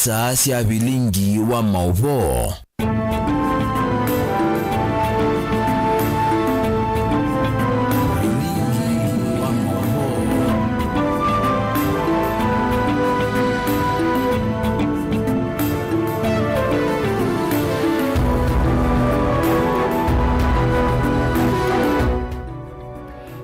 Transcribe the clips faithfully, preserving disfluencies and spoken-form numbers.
Saa sya vilingi wa maũvoo. Vilingi wa maũvoo.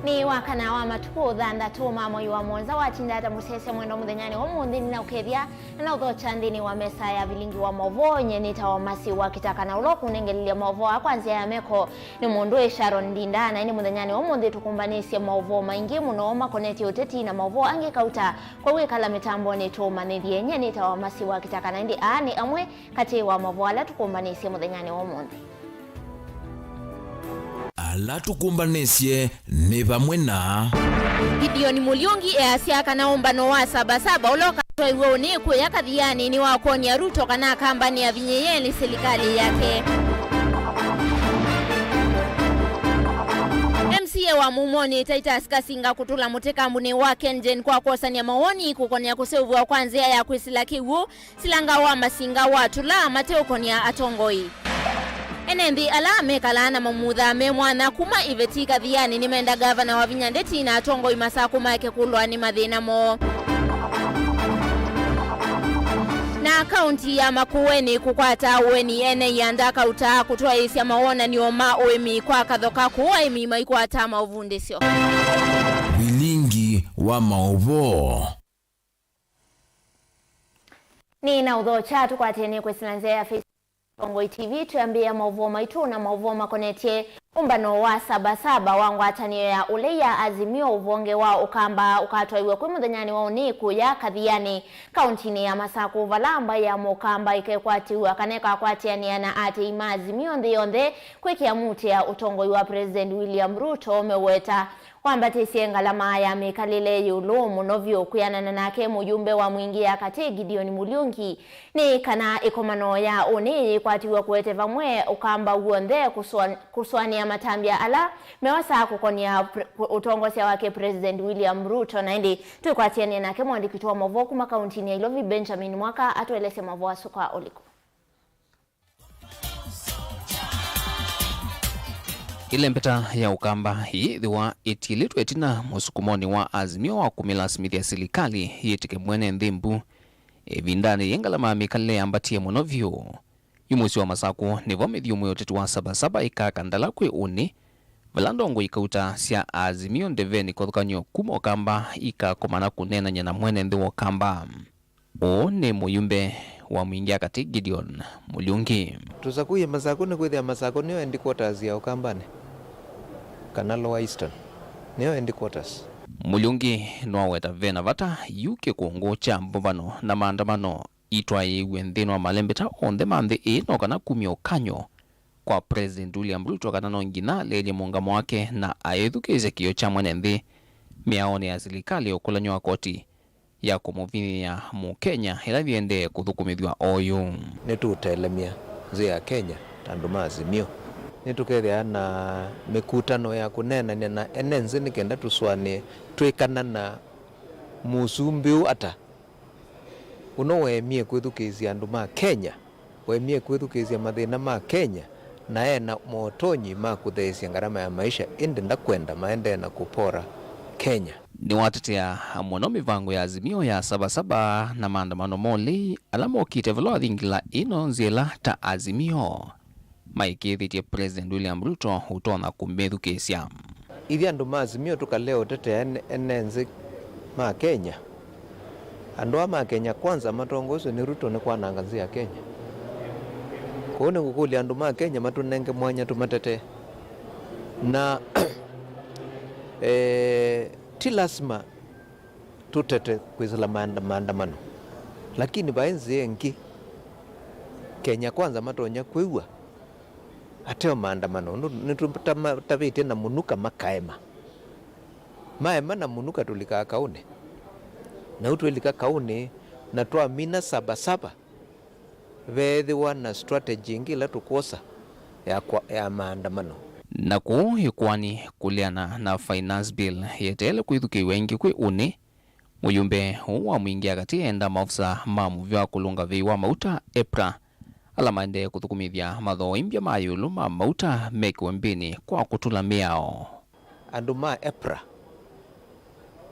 Nĩ wakana wa matukũ thanthatũ ma mwei wa mũonza watinda ata mũsyaĩĩsya mwendwa mũthenyanĩ wa ũmũnthĩ nĩnaũkethya na naũthokya nthĩnĩ wa mesa ya vilingi wa maũvoo. Nyie nĩtawa Masi wa Kĩtaka na ũla ũkũnengelelya maũvoo aa kwa nzĩa ya meko nĩ mũndũ wĩ Sharon Ndinda, na ĩndĩ mũthenyanĩ wa ũmũnthĩ tũkũmbanĩsye maũvoo maingĩ mũno makonetye ũteti na maũvoo angĩ kauta. Kwa wĩkala mĩtambonĩ tũũmanyĩthye. Nyie nĩtawa Masi wa Kĩtaka na ĩndĩ aa nĩ amwe katĩ wa maũvoo ala tũkũmbanĩsye mũthenyanĩ wa ũmũnthĩ. Ala tũkũmbanĩsye nĩ vamwe na Gideon Mũlyũngi easya kana ũmbano wa Saba Saba ũla ũkatwaiwe ũnĩ kũya Kathianĩ nĩ wa kwony'a Ruto kana akamba nĩavinyĩĩe nĩ silikalĩ yake. M C A wa Mumonĩ Titus Kasinga kũtũla mũtĩ kambunĩ wa KenGen kwa kwosany'a mawoni kũkonea kũseũvw'a kwa nzĩa ya kwĩsĩla kĩw'ũ silanga wa masinga wa tũla mateũkonea atongoi. Ene nthĩ ala mekalaa na mamutha me mwanya kuma iveti Kathianĩ nĩmenda ngavana Wavinya Ndeti na atongoi Masakũ maeke kũlwa nĩ mathĩna moo. Na kaunti ya Makueni kũkwata ũeni ene ianda kautaa kũtwaĩĩsya mawonany'o ma ũĩmi kwa kathoka kũu aĩmi maikwataa maũvundĩsyo. Vilingi wa maũvoo. Nĩ na ũthokya tũkwatĩanĩe kwĩsĩla nzĩa ya Facebook Tongoi T V, twĩambĩĩa maũvoo maitũ na maũvoo makonetye ũmbano wa Saba Saba wa ngwatanĩo ya ũlei ya Azimio ũvonge wa Ũkamba ũkatwaiwe kwĩ mũthenyanĩ wa ũnĩ kũya Kathianĩ, kauntinĩ ya Masakũ, vala mbaĩ ya Mũkamba ĩkekwatĩw'a kana ĩkakwatĩanĩa na aatĩĩi ma Azimio nthĩ yonthe kwĩkĩa mutĩa ũtongoi wa President William Ruto, meweta wambatĩsye ngalama ya mĩkalĩle ĩũlũ mũno vyũ. Kwĩanana nake, mũyumbe wa Mwingi ya Katĩ Gideon Mũlyũngi, nĩ kana ĩkomano ya ũnĩ yĩkwatiw'a kũete vamwe Ũkamba w'onthe kũsũan-, kũsũanĩa matambya ala meosaa kũkonĩa pre-, ũtongosya wake President William Ruto. Na ĩndĩ twĩkwatĩanĩa nake mũandĩki witũ wa maũvoo kuma kauntinĩ ya Ilovi, Benjamin Mwaka, atũelesye maũvoo asu kwa ũliku. Ĩlembeta ya Ũkamba ĩyĩthĩwa ĩtilĩtwe ĩtina mũsukumonĩ wa Azimio wa kũmĩlasimĩthya silikalĩ yĩtĩke mwene nthĩ mbu. Ĩvindanĩ yĩĩ ngalama ya mĩkalĩle yambatie mũno vyũ. Yu mũsyĩ wa Masakũ nĩvo mĩthyũmũĩ ũteti wa Saba Saba ĩkakandala kwĩ ũnĩ, vala ndongoi kauta sya Azimio ndeveni kĩvathũkany'o kuma Ũkamba ikakomana kũneenany'a na mwene nthĩ wa Ũkamba. Ũũ nĩ mũyumbe wa Mwingi ya Katĩ Gideon Mũlyũngi. Tũsakũie Masakũ nĩkwĩthĩa Masakũ nĩyo headquarters ya Ũkambanĩ, kana Lower Eastern, nĩyo headquarters. Mũlyũngi nĩwaweta vena vata yu kĩkũngũ kya mbũmbano na maandamano itwaĩĩw'e nthĩnĩ wa malembeta onthe ma nthĩ ĩĩ, no kana kumya ũkany'o kwa President William Ruto kana no nginya aleelye mũũngamo wake na ayĩthukĩĩsya kĩĩo kya mwene nthĩ mĩaonĩ ya silikalĩ ya ũkũlany'o wa koti ya kũmũvinyĩĩa Mũkenya ĩla yĩendee kũthũkũmĩthw'a oyu. Nĩtũũtelemya nzĩ ya Kenya ta andũ ma Azimio. Nĩtũkethĩawa na mĩkutano ya kũneenany'a na ene nzĩ nĩ kenda tũsũanĩe twĩkana na mũsumbĩ ũũ ata. Ũno weemie kwĩthukĩĩsya andũ ma Kenya, weemie kwĩthukĩĩsya mathĩna ma Kenya, na e na motonyi ma kũtheesya ngarama ya maisha, ĩndĩ ndakwenda maendee na kũpora Kenya. Nĩwatetea mũno mĩvango ya Azimio ya Saba Saba na maandamano ma ũlei ala mokĩte vala wathingĩla ĩno nzĩa ĩla ta Azimio maĩkĩĩthĩtye President William Ruto ũtonya kũmĩthukĩĩsya. Ithyĩ andũ ma Azimio tũkalea ũtetea ene, ene nzĩ ma Kenya. Andũ aa ma Kenya Kwanza matongoesw'e nĩ Ruto nĩ kwananga nzĩ ya Kenya. Kwoou nĩngũkũlya andũ ma Kenya matũnenge mwanya tũmatetee. Na, eh, ti lasima tũtete kwĩsĩla maanda-, maandamano. Lakini vaĩ nzĩa ĩngĩ Kenya Kwanza matonya kwĩw'a ateo maandamano. Nũ-, nĩtũtavĩtye na mũnuka makaema. Maema na mũnuka tũlikaa kaũnĩ. Na yu twĩlika kaũnĩ na twamina Saba Saba, veethĩwa na strategy ĩngĩ ĩla tũkwosa ya kwa-, ya maandamano. Na kũu ĩkoani kũleana na finance bill yeteele kwĩthukĩĩw'a ĩngĩ kwĩ ũnĩ, Ũyumbe ũũ wa Mwingi ya Katĩ enda maofisa ma mũvĩa wa kũlũnga vei wa mauta, EPRA, ala maendee kũthũkũmĩthya mathooimbya ma ĩũlũ ma mauta mekĩwe mbĩnĩ kwa kũtũla mĩao. Andũ ma EPRA,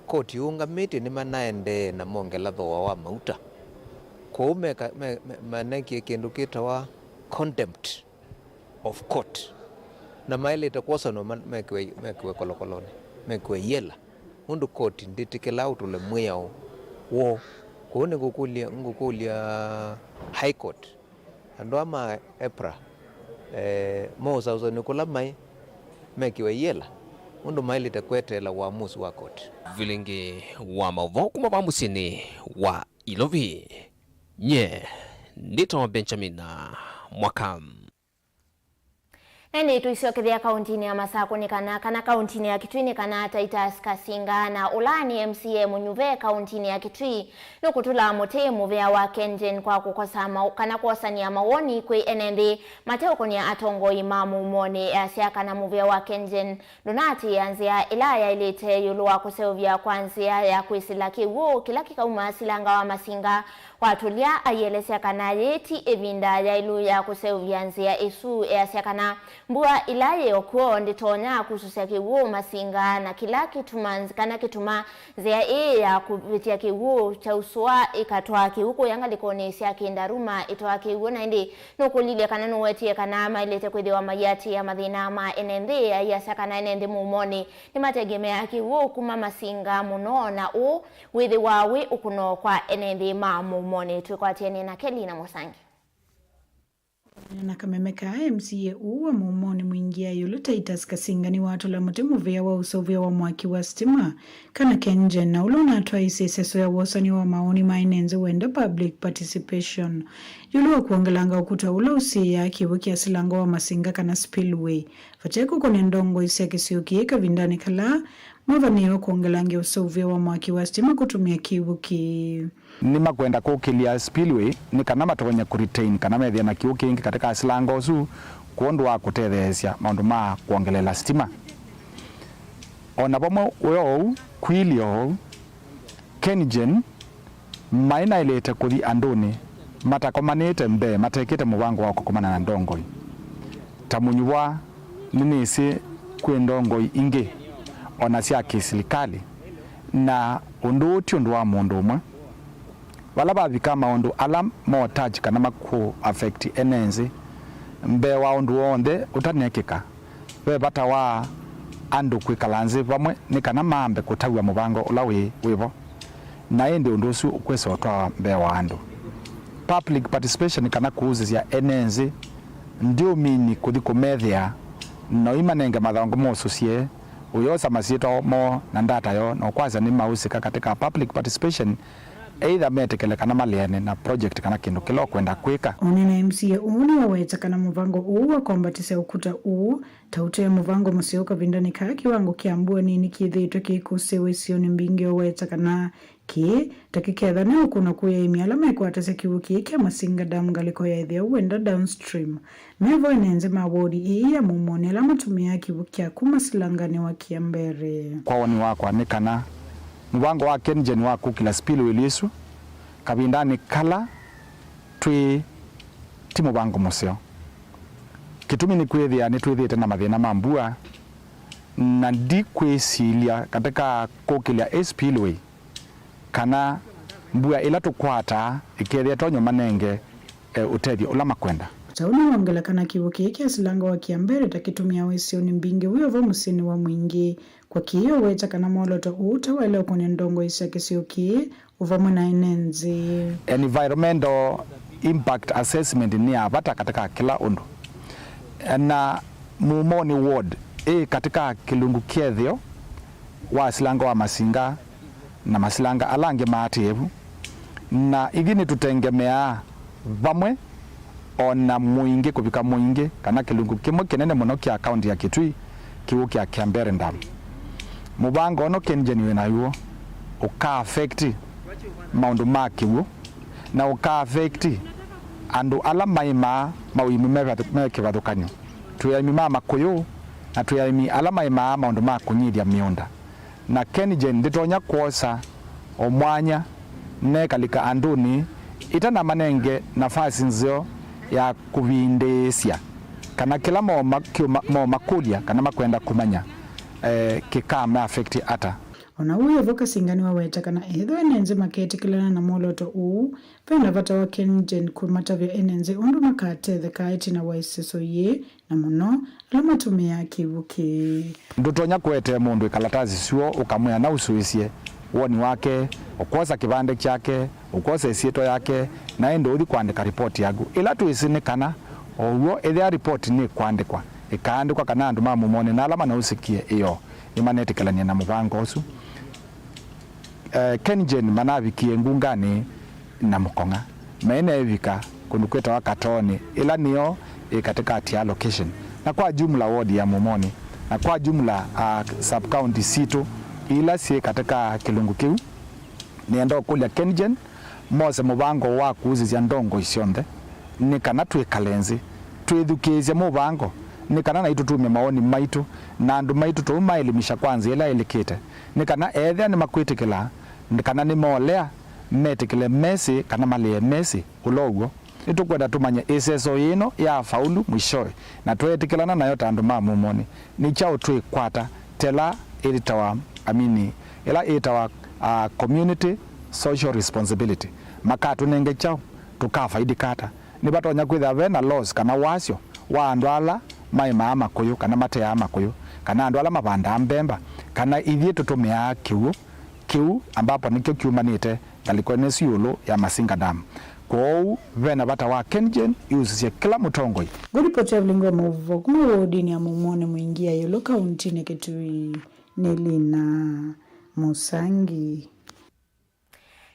koti yũũngamĩtye nĩmanaendee na mongela thooa wa mauta. Kwoou meka, me, me, manekie kĩndũ kĩtawa contempt of court, na maĩlĩte kwosanw'a ma-, mekĩwe, mekĩwe kolokolonĩ, mekĩwe yela, nũndũ koti ndĩtĩkĩlaa ũtũle mwĩao woo. Kwoou nĩngũkũlya, ngũkũlya High Court, andũ aa ma EPRA, eh, maũsaũsanw'e kũla maĩ, mekĩwe yela, nũndũ maĩlĩte kweteela ũamusi wa koti. Vilingĩ wa maũvoo kuma va mũsyĩnĩ wa Ilovi, nye nĩtawa Benjamin Mwaka. Na ĩndĩ tũisyokethya kauntinĩ ya Masakũ nĩ kana, kana kauntinĩ ya Kitui nĩ kana Titus Kasinga, na ũla nĩ M C A mũnyuve kauntinĩ ya Kitui, nũkũtũla mũtĩ mũvĩa wa KenGen kwa kũkosa mau-, kana kwosania mawoni kwĩ ene nthĩ mateũkũnĩa atongoi ma mũumonĩ. Easya kana mũvĩa wa KenGen ndũnaatĩĩa nzĩa ĩla yaĩlĩte ĩũlũ wa kũseũvya kwa nzĩa ya kwĩsĩla kĩw'ũ kĩla kĩkauma silanga wa Masinga. Watũlya aielesya kana yĩĩ ti ĩvinda yaĩlu ya kũseũvya nzĩa ĩsu. Easya kana mbua ĩla yĩ o kw'o ndĩtonya kusũsya kĩw'ũ Masinga, na kĩla kĩtuma, kana kĩtuma nzĩa ĩĩ ya kũvĩtya kĩw'ũ kyausũa ĩkatwaa kĩw'ũ kũya ngalĩkonĩ sya Kĩndaruma ĩtwaa kĩw'ũ, na ĩndĩ nũkũlilye kana nũwetie kana maĩlĩte kwĩthĩwa maiatĩĩa mathĩna ma ene nthĩ. Aiasya kana ene nthĩ mũumonĩ nĩmategemeaa kĩw'ũ kuma Masinga mũno, na ũũ wĩthĩwa wĩ ũkũno kwa ene nthĩ ma mũumonĩ. Twĩkwatĩanĩe na Kelly na Mũsangi. Na kameme kaa, M C A ũũ wa mũumonĩ Mwingi ya ĩũlũ Titus Kasinga nĩwatũla mũtĩ mũvĩa wa ũseũvya wa mwaki wa sitima, kana KenGen, na ũla ũnatwaĩĩsye ĩseso ya wosany'a wa mawoni ma ene nthĩ wenda, public participation, ĩũlũ wa kwongelanga ũkuta ũla ũsiĩĩaa kĩw'ũ kya silanga wa Masinga, kana spillway. Vate kũkũnĩa ndongoi sya kĩsio kĩĩ kavindanĩ kala mavanĩĩwe kwongelangĩa ũseũvya wa mwaki wa sitima kũtũmĩa kĩw'ũ kĩĩ. Nĩmakwenda kũkĩlya spillway nĩ kana matonye kũ retain kana methĩe na kĩw'ũ kĩngĩ katĩ ka silanga ũsu kwondũ wa kũtetheesya maũndũ ma kwongeleela sitima. O na vamwe wĩ oou, kwĩlye oou, KenGen maĩ naĩlĩte kũthi andũnĩ matakomanĩte mbee matekĩte mũvango wa kũkomana na ndongoi. Ta mũnyuvwa, nĩnĩsĩ kwĩ ndongoi ingĩ o na sya kĩsilikalĩ, na ũndũ ũũ ti ũndũ wa mũndũ ũmwe. Vala vavika maũndũ ala mo touch kana makũ affect ene nthĩ, mbee wa ũndũ w'onthe ũtanekĩka, ve vata wa andũ kwĩkala nthĩ vamwe nĩ kana mambe kũtavw'a mũvango ũla wĩ, wĩ vo, na ĩndĩ ũndũ ũsu ũkwĩsa ũtwawa mbee wa andũ. Public participation kana kũusĩsya ene nthĩ ndiũmini kũthi kũmethĩa na ũimanenge mathangũ mosũsye, ũyosa masyĩtwa moo na ndata yoo na ũkwasya nĩmausĩka katika public participation, either metĩkĩle kana maleane na project kana kĩndũ kĩla ũkwenda kwĩka. Onena M C A ũũ nĩwaweta kana mũvango ũũ wa kwambatĩsya ũkuta ũũ ta ũte mũvango mũseo kavindanĩ kaa, kĩwango kya mbua nini kĩthĩĩtwe kĩkũsĩĩwa isionĩ mbingĩ. Ũweta kana kĩĩ ta kĩkethane ũkũno kwĩ aĩmi ala mekwatasya kĩw'ũ kĩĩ kya Masinga Dam ngalĩko ya ĩtheo wenda downstream. Mevo ene nthĩ ma wodi ĩĩ ya mũmonĩ ala matũmĩaa kĩw'ũ kya kuma silanganĩ wa Kiambere. Kwa woni wakwa nĩ kana mũvango wa KenGen wa kũkĩla spillway ĩsu kavindanĩ kala twĩ ti mũvango mũseo. Kĩtumi nĩ kwĩthĩa nĩtwĩthĩĩte na mathĩna ma mbua, na ndikwĩsilya katika kũkĩlya ĩ spillway kana mbua ĩla tũkwataa ĩkethĩa tonyo manenge, e, ũtethyo ũla makwenda. Ta ũu nĩwongela kana kĩw'ũ kĩĩ kya silanga wa Kiambere ta kĩtũmĩawa isionĩ mbingĩ wĩ ovo mũsyĩnĩ wa Mwingi. Kwa kĩĩ ũweta kana mwolooto ũũ ta waĩle ũkũnĩa ndongoi sya kĩsio kĩĩ o vamwe na ene nthĩ. Environmental impact assessment nĩ ya vata katika kĩla ũndũ. Na Mũmonĩ ward ĩ katika kĩlungu kya ĩtheo wa silanga wa Masinga na masilanga ala angĩ maatĩĩe vu, na ithyĩ nĩtũtengemeaa vamwe o na mũingĩ kũvika mũingĩ kana kĩlungu kĩmwe kĩnene mũno kya kaunti ya Kitui, kĩw'ũ kya Kiambere Dam. Mũvango ũno KenGen wĩ naw'o ũka affect maũndũ ma kĩw'ũ na ũka affect andũ ala maĩmaa maũimũ me vath-, me kĩvathũkany'o. Twĩ aĩmi ma makũyũ na twĩ aĩmi ala maĩmaa maũndũ ma kũnyithya mĩũnda. Na KenGen ndĩtonya kwosa O mwanya nekalika andũnĩ itanamanenge nafasi nzeo ya kũvindĩĩsya kana kĩla moma- kĩũma- momakũlya kana makwenda kũmanya, eh, kĩkama affect ata. O na ũu wĩ vo, Kasinga nĩwaweta kana ethĩwa ene nthĩ maketĩkĩlana na mwolooto ũũ, ve na vata wa KenGen kũmatavya ene nthĩ ũndũ makatetheka ĩtina wa ĩseso yĩĩ, na mũno ala matũmĩaa kĩw'ũ kĩĩ. Ndũtonya kũetee mũndũ ĩkalatasi syoo ũkamwĩa nausũĩsye woni wake, ũkwosa kĩvandĩ kyake, ũkwosa ĩsyĩtwa yake, na ĩndĩ ũthi kũandĩka ripoti yaku. Ĩla twĩsĩ nĩ kana o w'o ethĩa ripoti nĩkwandĩkwa, ĩkaandĩkwa kana andũ ma mũmonĩ na ala manausĩkie ĩyoo nĩmanetĩkĩlany'a na mũvango ũsu. Eh, KenGen manavikie ngunganĩ na Mũkong'a, maineevika kũndũ kwĩtawa Katoonĩ, ĩla nĩyo ĩ katĩkatĩ ya location, na kwa jumla ward ya Mũmonĩ, na kwa jumla, ah, sub-county sitũ ila syĩ katĩ ka kĩlungu kĩu. Nĩenda ũkũlya KenGen mose mũvango wa kũusĩsya ndongoi syonthe, nĩ kana twĩkale nzĩ twĩthukĩĩsye mũvango, nĩ kana naitũ tumye mawoni maitũ na andũ maitũ tũu maelimisha kwa nzĩa ĩla ĩlĩkĩte, nĩ kana ethĩa nĩmakwĩtĩkĩla, nĩ kana nĩmoolea, metĩkĩle mesĩ kana malĩe mesĩ. Ũla ũw'o, nĩtũkwenda tũmanye ĩseso yĩno ya faulu mwishowe, na tweetĩkĩlana nayo ta andũ ma mũmonĩ. Nĩ kyaũ twĩkwata tela ĩtawa, amini, ĩla ĩtawa, ah, community social responsibility? Makatũnenge kyaũ? Tũkafaidika ata? Nĩvatonya kwĩthĩwa ve na loss kana wasyo wa andũ ala maĩmaa makũyũ kana mateaa makũyũ, kana andũ ala mavandaa mbemba, kana ithyĩ tũtũmĩaa kĩw'ũ kĩu, ambapo nĩkyo kyumanĩte ngalĩkonĩ ĩsu ĩũlũ ya Masinga Dam. Kwoou, ve na vata wa KenGen ĩusĩsye kĩla mũtongoi. Ngũlipoti ya vilingi wa maũvoo kuma wodinĩ ya Mũmonĩ Mwingi ya ĩũlũ kauntinĩ Kitui nĩ Lina Mũsangi.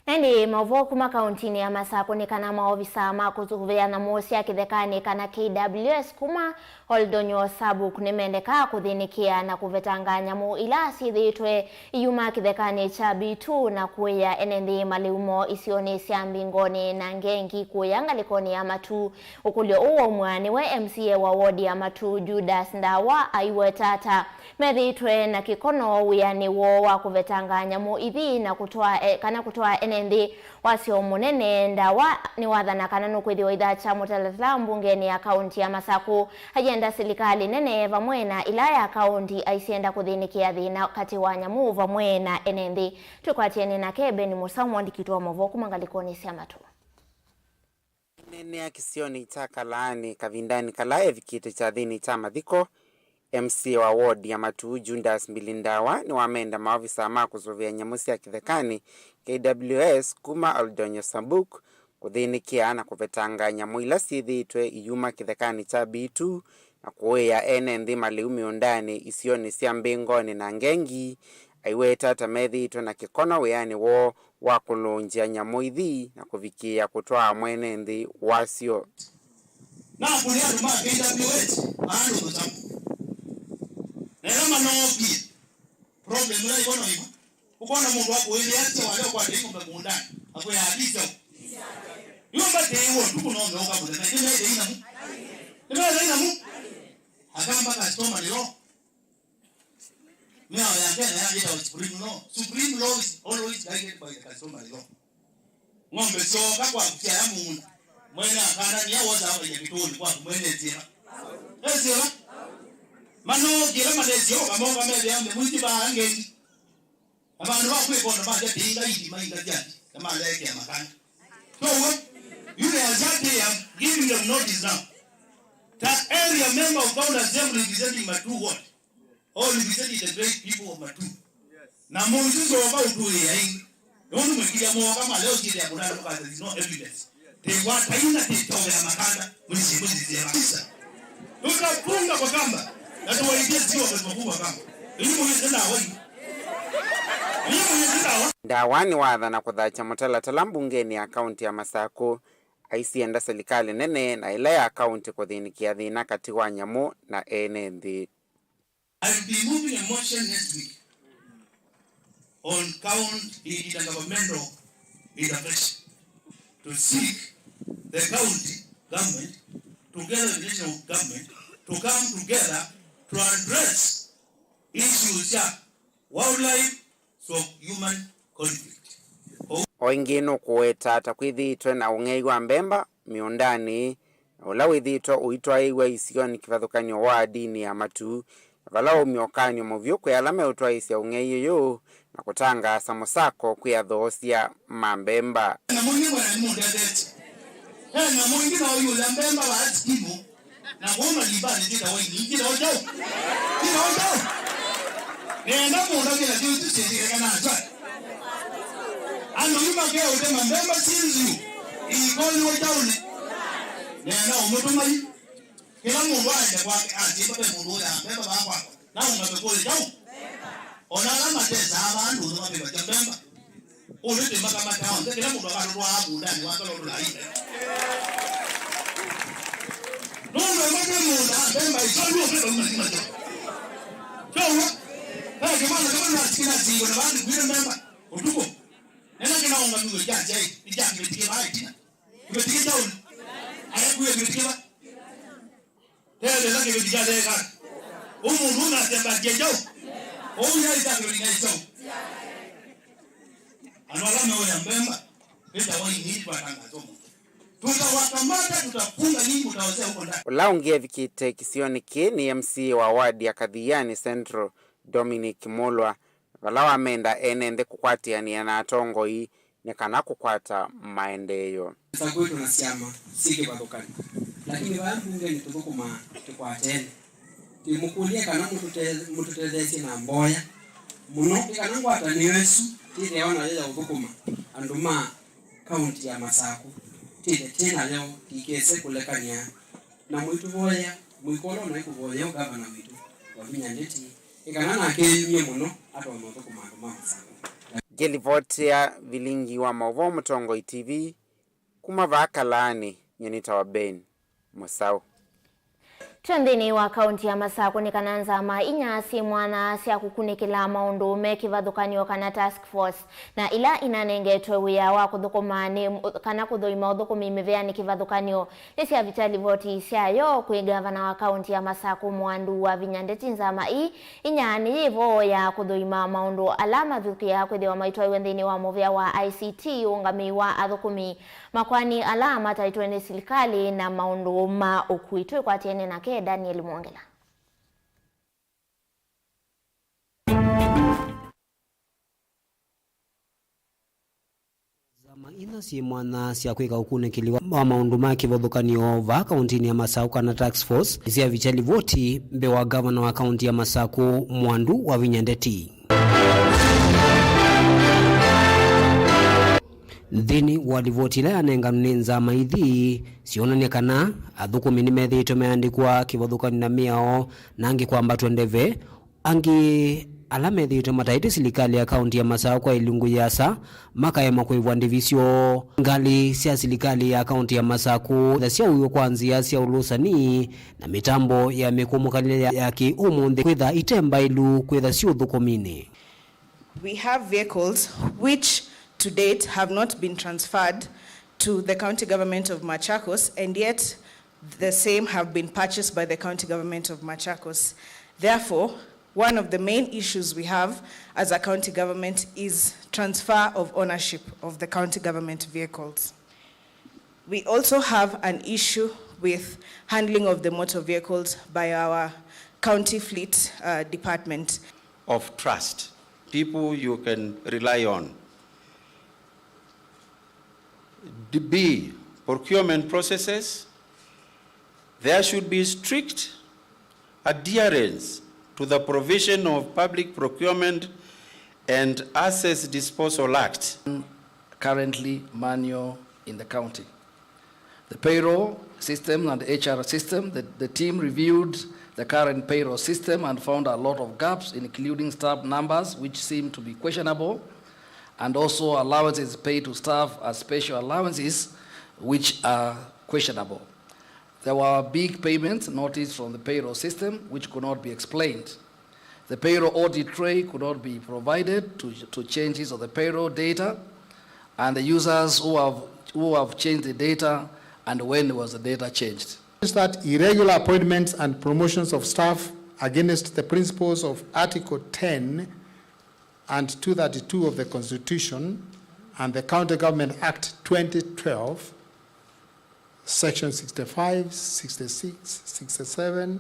Na ĩndĩ maũvoo kuma kauntinĩ ya Masakũ nĩ kana maovisa ma kũsũvĩa nyamũ sya kĩthekanĩ kana K W S kuma Oldonyo Sabuk nĩmendekaa kũthĩnĩkĩa na kũvetanga nyamũ ila syĩthĩĩtwe iyuma kĩthekanĩ kya B two na kũĩa ene nthĩ malĩu moo isionĩ sya Mbingoni na Ngengi kũya ngalĩkonĩ ya Matu. Ũkũlyo ũũ waumw'a nĩwe M C A wa wodi ya Matu, Judas Ndawa, aiweta ata methĩĩtwe na kĩkono wĩanĩ woo wa kũvetanga nyamũ ithi na kũtwaa, e, kana kũtwaa ene nthĩ wasyo mũnene. Ndawa nĩwathana kana nũkwĩthĩwa ithakya mũtalatala mbungenĩ ya kaunti ya Masakũ, ayenda silikalĩ nene vamwe na ila ya kaunti aisyenda kũthĩnĩkĩa thĩna katĩ wa nyamũ vamwe na ene nthĩ. Twĩkwatĩanĩ nake Ben Mũsa, mũandĩki witũ wa maũvoo kuma ngalĩkonĩ sya Matu. Aineenea kĩsionĩ kya Kalaanĩ kavindanĩ kala evikĩte kyathĩnĩ kya mathiko, M C A wa ward ya Matu, Judas Mbili Ndawa, nĩwamenda maovisa ma kũsũvĩa nyamũ sya kĩthekanĩ, K W S, kuma Oldonyo Sabuk kũthĩnĩkĩa na kũvetanga nyamũ ila syĩthĩĩtwe iyuma kĩthekanĩ kya B two na kũĩa ene nthĩ malĩu mĩũndanĩ isionĩ sya Mbĩngonĩ na Ngengi, aiweta ta methĩĩtwe na kĩkono wĩanĩ woo wa kũlũngya nyamũ ithi na kũvikĩĩa kũtwaa mwene nthĩ wasyo. Nakũlya andũ ma K W S maandũ mũtamo. Na ĩla manookie, problem ĩla ĩvo no ĩvo. Ũkona mũndũ akũĩlĩa atĩ wale ũkwate ng'ombe mũũndanĩ, akwĩa, "Aticha." Yũmba tĩĩwa ũtukũ no meũka mũthenya. Nĩmethei namu. Nĩmethei namu. Akamba customer nĩyo. Mĩao ya Kenya ya ĩtawa Supreme Law. Supreme Law is always guided by the customary law. Ng'ombe syooka kwa kusyaya mũũnda. Mwene akana nĩa wosa avaia kĩtũũnĩ kwaku mwene ĩsyĩva. Ĩsyĩva. Manookĩla matesyoka moka methĩa mĩmwĩti vaa Ngengi. Na vandũ va kwĩka ũndũ masya tĩinga iti mainga syati na maleekea makana. So what? You may as yet say, I'm giving them notice now. The area member of County Assembly representing Matu ward. All representing the great people of Matu. Na mũisu syoka ũtũĩa ĩngĩ. Nũndũ mwĩkĩlya mwoka maleo syĩthĩa kũnana mũkasa, there is no evidence. Tĩkwataina tĩtove ya makanda, mwĩsĩ, mwĩsĩ, sya kabisa. Tutafunga kwa kamba, na tuwaibie sio kwa kamba. Ili mwezi na wai. Ili mwezi na wai. Ndawa nĩwathana kũthakya mũtalatala mbungenĩ ya kaunti ya Masakũ, aisienda silikalĩ nene na ĩla ya kaunti kũthĩnĩkĩa thĩna katĩ wa nyamũ na ene nthĩ. I will be moving a motion next week on county intergovernmental intervention to seek the county government together with the national government to come together to address issues ya wildlife stroke human conflict. O ĩngĩ nũkũweta ta kwĩthĩĩtwe na ũng'ei wa mbemba mĩũndanĩ, na ũla wĩthĩĩtwe ũitwaĩĩw'a isionĩ kĩvathũkany'o wa ndinĩ ya matu, na vala waumya ũkany'o mũvyũ kwĩ ala meũtwaĩĩsya ũng'ei ũyũ na kũtangaasa mũsako kwĩ athoosya ma mbemba. Na mũingĩ mwana nĩmũndethetye. He na mũingĩ na ũyũla mbemba wa atikimu. Na kũu malimbanĩ kĩtawa ini, kĩtawa kyaũ? Kĩtawa kyaũ? Nenda mũndũ kĩla kĩu tũsyĩtĩkĩle kana atwae. Andũ yu makeũtema mbemba syĩ nziũ, iikoliwe kyaũnĩ. Nenda ũmũtũma yu. Kĩla mũndũ aende kwake, atie, "Mbemba mũndũ ũya, mbemba vaa kwakwa." Na ũmamekũlya kyaũ? O na ala matesaa vandũ ũndũ mavĩvasya mbemba. Ũndũ twĩmakamata onthe, kĩla mũndũ akatũtwaa mũũndanĩ wake ũla ũtũlaĩte. Nũndũ ĩmwe twĩ mũũnda, mbemba isu, andũ onthe mauma nzima syo. Syo ũw'o? Ve kĩmwana kĩmwe nasikĩla singo na vandũ kwĩna mbemba ũtukũ. Nena kĩnaũngamiwe kya nzyaĩ, nĩ kya kĩveti kĩvaa ĩtina. Kĩveti kĩ kyaũ? Aya kuya kĩveti kĩva? Tetheela kĩveti kya theka. Ũmũnthĩ ũnasya mbatia kyaũ? Ũu yaĩ kya kĩveti kya kyaũ? Andũ ala meũya mbemba, vĩtawa ini twatangaza ũmũnthĩ. Tutawakamata, tutafunga nyinyi, mtaozea huko ndani. Ũla ũngĩ evikĩte kĩsionĩ kĩĩ nĩ M C A wa ward ya Kathiani Central, Dominic Mulwa, vala wamenda ene nthĩ kũkwatĩanĩa na atongoi nĩ kana kũkwata maendeeo. Nesa kwĩtũ na syama syĩ kĩvathũkany'o, lakini vaa mbungenĩ tũthũkũmaa tũkwatene. Twĩmũkũlya kana mũtũte-, mũtũtetheesye na mboya mũno, nĩ kana ngwatanĩo ĩsu twĩthĩawa nayo ya ũthũkũma andũ ma kaunti ya Masakũ, twĩthe twĩ nayo, tũikese kũlekany'a na mũitũvoyea, mũikũlwa na ĩkũvoyeo ngavana witũ Wavinya Ndeti, ĩ kana nake eyumye mũno atonya ũthũkũma andũ ma Masakũ. Ngĩlivoti ya vilingi wa maũvoo Mũtongoi T V, kuma vaa Kalaanĩ, nyie nĩtawa Ben Mũsaũ. Twĩ nthĩnĩ wa kaunti ya Masakũ nĩ kana nzama inya syĩ mwanya sya kũkunĩkĩla maũndũ me kĩvathũkany'o kana task force, na ila inanengetwe wĩa wa kũthũkũma nĩ, kana kũthũima ũthũkũmi mĩvĩanĩ kĩvathũkany'o, nĩsyavikya livoti syayo kwĩ ngavana wa kaunti ya Masakũ Mwandu Wavinya Ndeti. Nzama ii inya nĩyĩvoya kũthũima maũndũ ala mathũkĩaa kwĩthĩwa maitwaiwe nthĩnĩ wa mũvĩa wa I C T, ũũngamĩi wa athũkũmi, makoani ala mataĩtwe nĩ silikalĩ, na maũndũ ma ũkui. Twĩkwatĩane nake Daniel Mwongela. Nzama inya syĩ mwanya sya kwĩka ũkunĩkĩli wa, wa maũndũ ma kĩvathũkany'o vaa kauntinĩ ya Masakũ kana task force nĩsyavikya livoti mbee wa ngavana wa kaunti ya Masakũ Mwandu Wavinya Ndeti. Nthĩnĩ wa livoti ĩla yanenganwe nĩ nzama ithi, syonany'a kana athũkũmi nĩmethĩĩtwe mayandĩkwa kĩvathũkany'o na mĩao na angĩ kwambatw'a ndeve, angĩ ala methĩĩtwe mataĩtwe silikalĩ ya kaunti ya Masakũ kwa ilungu yĩasa makaema kũĩvwa ndĩvi syoo. Ngalĩ sya silikalĩ ya kaunti ya Masakũ na syaũiwe kwa nzĩa sya ũlũsani na mĩtambo ya mĩkũmũkanĩle ya, ya kĩ-ũmũnthĩ kwĩtha ite mbaĩlu kwĩtha syĩ ũthũkũminĩ. We have vehicles which to date have not been transferred to the county government of Machakos, and yet the same have been purchased by the county government of Machakos. Therefore, one of the main issues we have as a county government is transfer of ownership of the county government vehicles. We also have an issue with handling of the motor vehicles by our county fleet, uh, department. Of trust, people you can rely on. D-, B, procurement processes. There should be strict adherence to the provision of Public Procurement and Assets Disposal Act. Currently manual in the county. The payroll system and the H R system, the, the team reviewed the current payroll system and found a lot of gaps, including staff numbers which seem to be questionable, and also allowances paid to staff as special allowances which are questionable. There were big payments noticed from the payroll system which could not be explained. The payroll audit trail could not be provided to, to changes of the payroll data and the users who have, who have changed the data and when was the data changed. Is that irregular appointments and promotions of staff against the principles of Article ten and two thirty-two of the Constitution and the County Government Act twenty twelve, Section sixty-five, sixty-six, sixty-seven,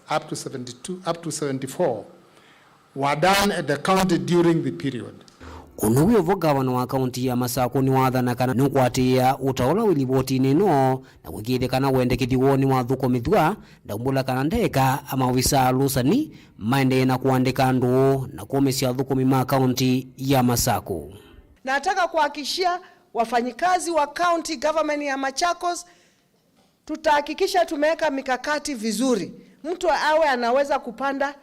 up to seventy-two, up to seventy-four were done at the county during the period. Ũndũ wĩ o vo, ngavana wa kaunti ya Masakũ nĩwathana kana nũkwatĩĩa ũtao ũla wĩ livotinĩ ĩno na kũĩkĩĩthya kana wendekethyo woo nĩwathũkũmĩthw'a, ndaumbũla kana ndeka amaovisaa alũsani maendee na kũandĩka andũ na kũũmĩsya athũkũmi ma kaunti ya Masakũ. Nataka kuhakikishia wafanyikazi wa county government ya Machakos, tutahakikisha tumeweka mikakati vizuri. Mtu awe anaweza kupanda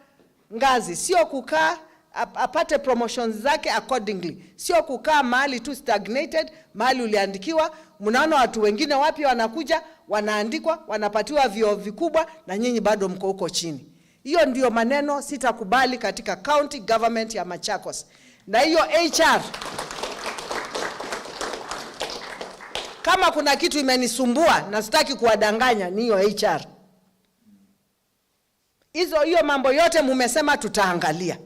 ngazi, sio kukaa ap-, apate promotions zake accordingly, sio kukaa mahali tu stagnated, mahali uliandikiwa. Mnaona watu wengine wapya wanakuja, wanaandikwa, wanapatiwa vyeo vikubwa, na nyinyi bado mko huko chini. Hiyo ndio maneno sitakubali katika county government ya Machakos. Na hiyo H R, kama kuna kitu imenisumbua, na sitaki kuwadanganya, ni hiyo H R. Hizo, hiyo mambo yote mumesema tutaangalia.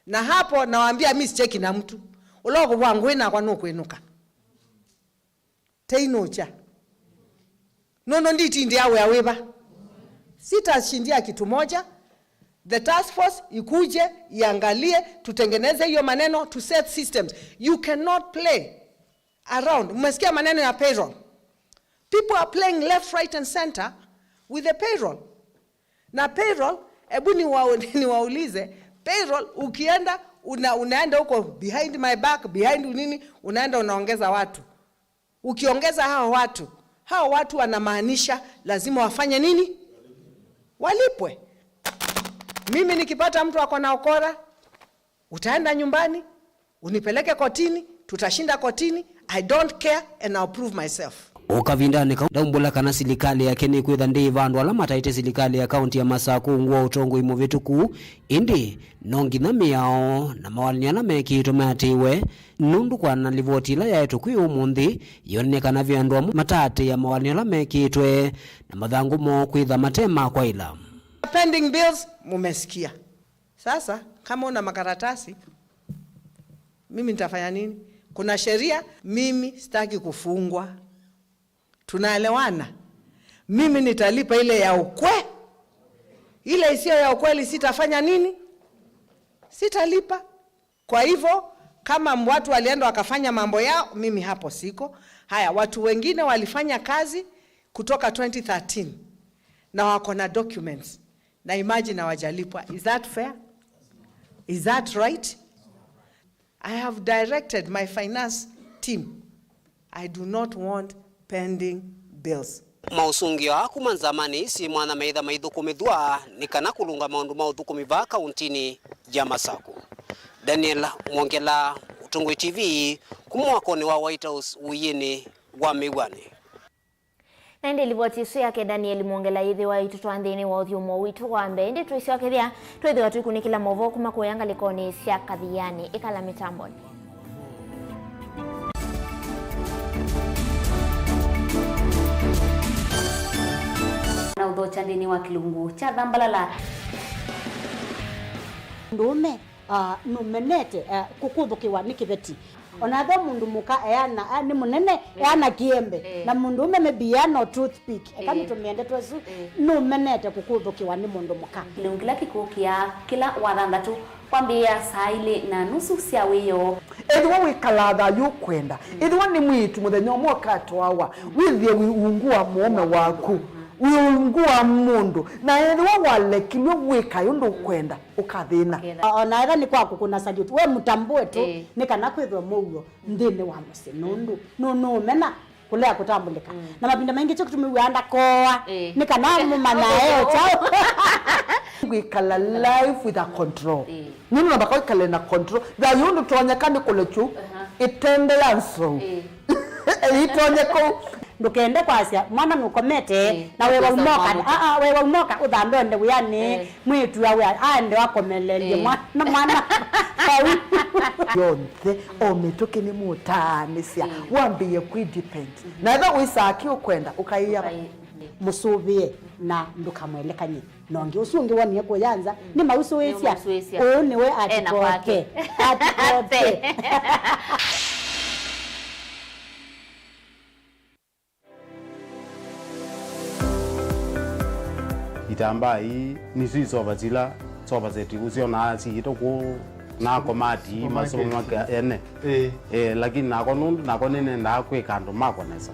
Na hapo nawaambia, mi sicheki na mtu. Ũla ũkũvwa ngũĩ nakwa nũkwĩnũka. Teinũkya. Nũndũ nditindĩa wĩa wĩva. Sitashindia kitu moja. The task force ikuje, iangalie, tutengeneze hiyo maneno, to set systems. You cannot play around. Mmesikia maneno ya payroll. People are playing left, right and center with the payroll. Na payroll, hebu niwa-, niwaulize, payroll ukienda, una-, unaenda huko behind my back, behind nini, unaenda unaongeza watu. Ukiongeza hao watu, hao watu wanamaanisha lazima wafanye nini? Walipwe. Mimi nikipata mtu ako na ukora, utaenda nyumbani, unipeleke kotini, tutashinda kotini, I don't care and I'll prove myself. O kavindanĩ kau, ndaumbũla kana silikalĩ yake nĩkwĩtha ndĩĩva andũ ala mataĩte silikalĩ ya kaunti ya Masakũ ungu wa ũtongoi mũvĩtũku, ĩndĩ no nginya mĩao na mawalany'o ala mekĩĩtwe maatĩĩwe, nũndũ kwa na livoti ĩla yaetwe kwĩ ũmũnthĩ, yonany'a kana ve andũ amwe mataatĩĩa mawalany'o ala mekĩĩtwe, na mathangũ moo kwĩtha mate ma kwaĩla. Pending bills, mumesikia. Sasa, kama una makaratasi, mimi nitafanya nini? Kuna sheria, mimi sitaki kufungwa. Tunaelewana? Mimi nitalipa ile ya ukwe-, ile isiyo ya ukweli sitafanya nini? Sitalipa. Kwa hivyo, kama watu walienda wakafanya mambo yao, mimi hapo siko. Haya, watu wengine walifanya kazi kutoka twenty thirteen na wako na documents. Na imagine hawajalipwa. Is that fair? Is that right? I have directed my finance team. I do not want pending bills. Maũsũngĩo aa kuma nzamanĩ syĩ mwanya meĩtha maithũkũmĩthw'a nĩ kana kũlũnga maũndũ ma ũthũkũmi vaa kauntinĩ ya Masakũ. Daniel Mwongela, Mũtongoi T V, kuma wakonĩ wa White House ũiĩnĩ wa Mĩw'anĩ. Na ĩndĩ livoti ĩsu yake Daniel Mwongela yĩthĩwa ĩtũtwaa nthĩnĩ wa ũthyũmũo witũ wa mbee. Ĩndĩ twĩsyokethya, twĩthĩwa tũikunĩkĩla maũvoo kuma kũya ngalĩkonĩ sya kathianĩ. Ĩkala mĩtambonĩ. Na ũthokya nthĩnĩ wa kĩlungu kya thambalala. Ndũũme, ah, nũmenete, ah, kũkũthũkĩwa nĩ kĩveti. Ona ethĩwa mũndũ mũka eana, ah, nĩ mũnene, eh, eana kĩembe. Eh. Na mũndũũme maybe eana o toothpick. Eka, eh, nĩtũmĩe ndeto ĩsu, eh, nũmenete kũkũthũkĩwa nĩ mũndũ mũka. Kĩlungu kĩla kĩkũkĩa kĩla wathanthatũ kwambĩĩa saa ilĩ na nusu sya wĩoo. Ethĩwa wĩkalaa thayũ ũkwenda, ethĩwa nĩ mwĩĩtu mũthenya ũmwe ũkatwawa, wĩthĩe wĩ ungu wa mũũme waku, wĩ ungu wa mũndũ, na ethĩwa walekilw'e wĩkae ũndũ ũkwenda, ũkathĩna. Ũkethĩa. O-, ona ethĩwa nĩ kwa kũkũna salute, we mũtambũe tu, eh, nĩ kana kwĩthwe mũuo nthĩnĩ wa mũsyĩ, nũndũ nũ-, nũũmena kũlea kũtambũlĩka. Mm. Na mavinda maingĩ kyo kĩtumi wĩaa ndakooa, eh, nĩ kana mũmanyae o kyaũ. Wĩkala life with a control. Eh. Nũndũ namba kwĩkale na control. Thayũ ndũtonyeka nĩ kũlekyu, aha, ĩtende ya nzou. Eh. Ĩtonye kũu. Ndũkende kwasya mwana nũkomete, eh, na wewa ũkwĩsa ũmoka, ũmwamũka. Aa, wewa ũmoka, ũthambe ũende wĩanĩ, eh, mwĩĩtu awe aende akomelelye, eh, mwana, mwana vau. Yonthe, o mĩtũkĩ nĩmũtaanĩsya, eh, wambĩĩe kwĩ depend. Mhm. Na ethĩwa wĩsaa kĩ ũkwenda, ũkaĩa. Ũkaĩ-, mũsũvĩe na ndũkamwelekany'e. Na ũngĩ ũsu ũngĩ wonie kũya nza, mm, nĩmausũĩsya. Nĩmausũĩsya. Ũũ nĩwe ena kwake. Atikote. Atikote. Kyamba ii nĩsyo isova sila sova seti ũsyonaa siitũ kũu na komati ii masumakĩa ene. Ĩĩ. Eh, lakini nakwa nũndũ nakwa nĩnendaa kwĩka andũ makwa nesa.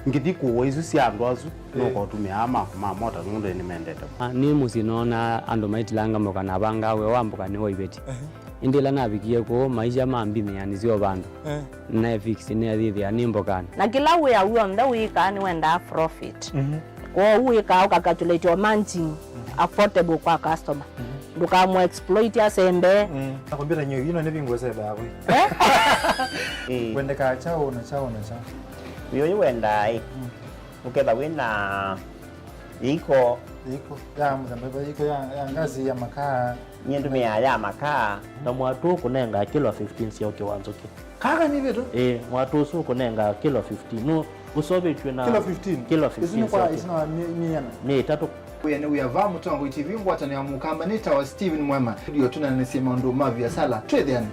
Ngĩthi kũũa isu sya andũ asu, nũkotũmĩaa makwa ma mota nũndũ nĩmendete. Ah, nĩ mũsyĩ noonaa andũ maitilanga mboka na avangaa wĩa wa mboka nĩ wa iveti. Ĩndĩ ĩla navikie kũu, maisha ma mbinĩanĩ syo vandũ. Eh. Naefix nĩathĩthĩa nĩ mbokanĩ. Na kĩla wĩa w'onthe wĩkaa nĩwendaa profit. Mhm. Kwoou wĩkaa ũkacalculate o margin affordable kwa customer. Mhm. Ndũkamũ exploit asembe. Mm. Na kompyuta nyo ino nĩ vingo sebe yakwe. Eh? Eh. Kwendeka chao na chao na chao. Wĩo yu wendaa ĩ. Mm. Ũketha wĩna iko. Iko ya mũthemba ĩva? Iko ya, ya ngazi ya makaa. Nyie ndũmĩaa ya makaa. Na mwatũ ũkũnenga kilo fifteen sya ũkĩ wa nzũkĩ. Kaka nĩ vitu? Ĩĩ, mwatũ ũsu ũkũnenga kilo fifteen. Nũ ũsovĩtw'e na kilo fifteen? Kilo fifteen. Isu nĩ kwa sya ũkĩ. Isu na mi-, miana? Nĩ ĩtatũ. Wĩa nĩ wĩa va Mũtongoi T V, ngwatanĩo ya Mũkamba nĩ tawa Steven Mwema. Studio tũneenanĩsye maũndũ ma viasala. Twĩthĩane.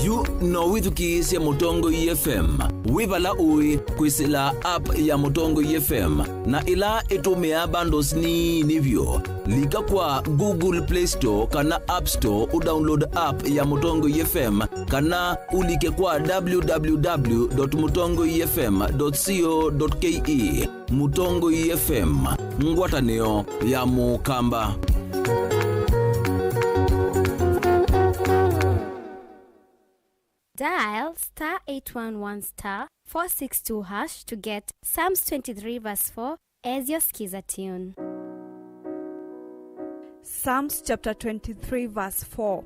Yu no wĩthukĩĩsye Mũtongoi F M wĩ vala ũĩ kwĩsĩla app ya Mũtongoi F M, na ĩla ĩtũmĩaa bundles nini vyũ. Lika kwa Google Play Store kana App Store ũdownload app ya Mũtongoi F M, kana ũlike kwa w w w dot mũtongoi f m dot co dot k e. Mũtongoi F M, ngwatanĩo ya Mũkamba. Dial star eight one one star four six two hash to get Psalms twenty-three verse four as your skiza tune. Psalms chapter twenty-three verse four.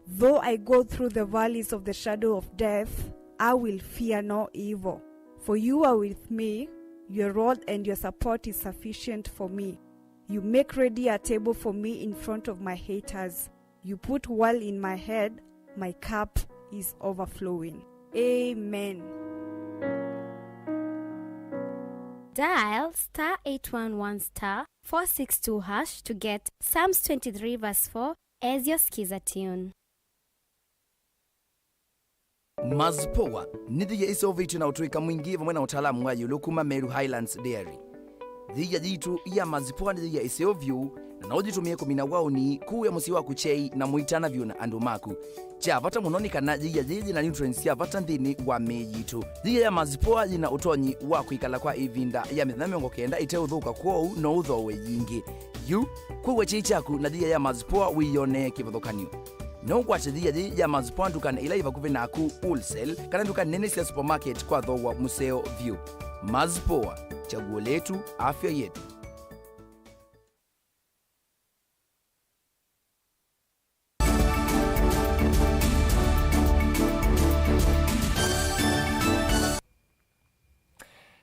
Though I go through the valleys of the shadow of death, I will fear no evil. For you are with me, your rod and your support is sufficient for me. You make ready a table for me in front of my haters. You put oil in my head, my cup is overflowing. Amen. Dial star eight one one star four six two hash to get Psalms twenty-three verse four as your skiza tune. Mazpoa nĩ thĩia ĩseũvĩtw'e na ũtũĩka mwingĩ vamwe na ũtaalamu wa ĩũlũ kuma Meru Highlands Dairy. Thĩia yitũ ya Mazpoa nĩ thĩia ĩseũ vyũ, na no ũyĩtũmĩe kũmina waũni, kũĩa mũsyĩ waku kyei, na mũitana vyũ na andũ maku. Kya vata mũno nĩ kana thĩia yĩĩ yĩ na nutrients sya vata nthĩnĩ wa mĩĩ yitũ. Thĩia ya Mazpoa yĩ na ũtonyi wa kwĩkala kwa ĩvinda ya mĩthenya mĩongo kenda ĩteũthũka, kwoou no ũthooe yingĩ. Yu, kũĩa kyei kyaku na thĩia ya Mazpoa wĩyonee kĩvathũkany'o. No ũkwate thĩia yĩĩ ya Mazpoa ndukanĩ ila yĩ vakuvĩ naku, wholesale, kana nduka nene sya supermarket kwa thooa mũseo vyũ. Mazpoa, chaguo letu, afya yetu.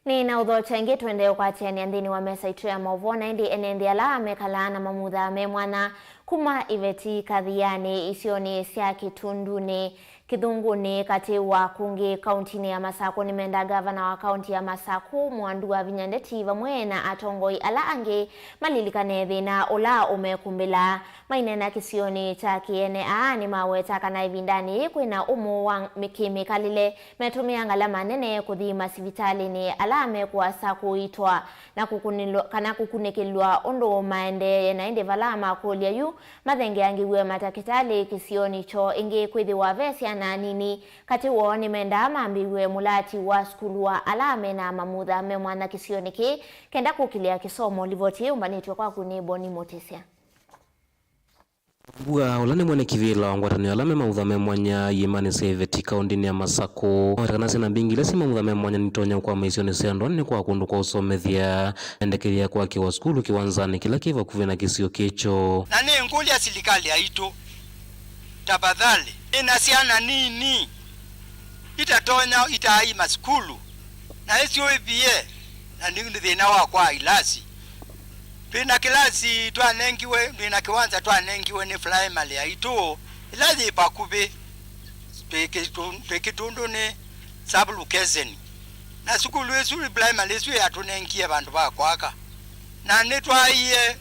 Nĩ na ũthokya ĩngĩ, tũendee ũkwatĩanĩa nthĩnĩ wa mesa itũ ya maũvoo, na ĩndĩ ene nthĩ ala mekalaa na mamutha me mwanya kuma iveti kathianĩ isionĩ sya Kĩtundunĩ, Kĩthũngũnĩ, katĩ wa kũngĩ, kauntinĩ ya Masakũ nĩmendaa ngavana wa kaunti ya Masakũ, Mwandu wa Vinya Ndeti, vamwe na atongoi ala angĩ malilikane thĩna ũla ũmekumbĩla. Maineena kĩsionĩ kya Kĩene, aa nĩmaweta kana ĩvindanĩ yĩĩ kwĩna ũmũ wa mĩ-, kĩmĩkalĩle, metũmĩa ngalama nene kũthi masivitalĩnĩ ala mekũasa kũitwa na kũkunĩlwa, kana kũkunĩkĩlwa ũndũ maendeeye, na ĩndĩ vala makũlya yu mathengeangĩw'e matakĩtalĩ kĩsionĩ kyoo, ĩngĩ kwĩthĩwa ve syana nini katĩ woo nĩmendaa mambĩw'e mũlati wa sukulu wa ala mena mamutha me mwanya kĩsionĩ kĩĩ kenda kũkĩlĩa kĩsomo. Livoti ĩĩ yũmbanĩtw'e kwaku nĩ Boni Mũtĩsya. Mbua, ũla nĩ mwene kĩvĩla wa ngwatanĩo ala me mautha me mwanya iĩmanĩ sya iveti kaũndĩnĩ ya Masakũ, aweta kana syana mbingĩ ila syĩ mautha me mwanya nitonya ũkwama isionĩ sya andũ anene kwa kũndũ kwa ũsomethya, endekethya kwakĩwa sukulu kĩwanzanĩ kĩla kĩ vakuvĩ na kĩsio kĩkyo. Na nĩ ngũlya silikalĩ yaitũ, tafadhali, ĩna syana nini itatonya itaaima sukulu, na ĩsyũĩvie, na nĩ thĩna wa kwa ilasi. Twĩ na kĩlasi twanengiwe, twĩ na kĩwanza twanengiwe nĩ primary yaitũ, ĩla yĩ vakuvĩ, twĩ Kĩtu-, twĩ Kĩtundunĩ sub location. Na sukulu ĩsu, primary ĩsu yatũnengie vandũ va kwaka. Na nĩtwaie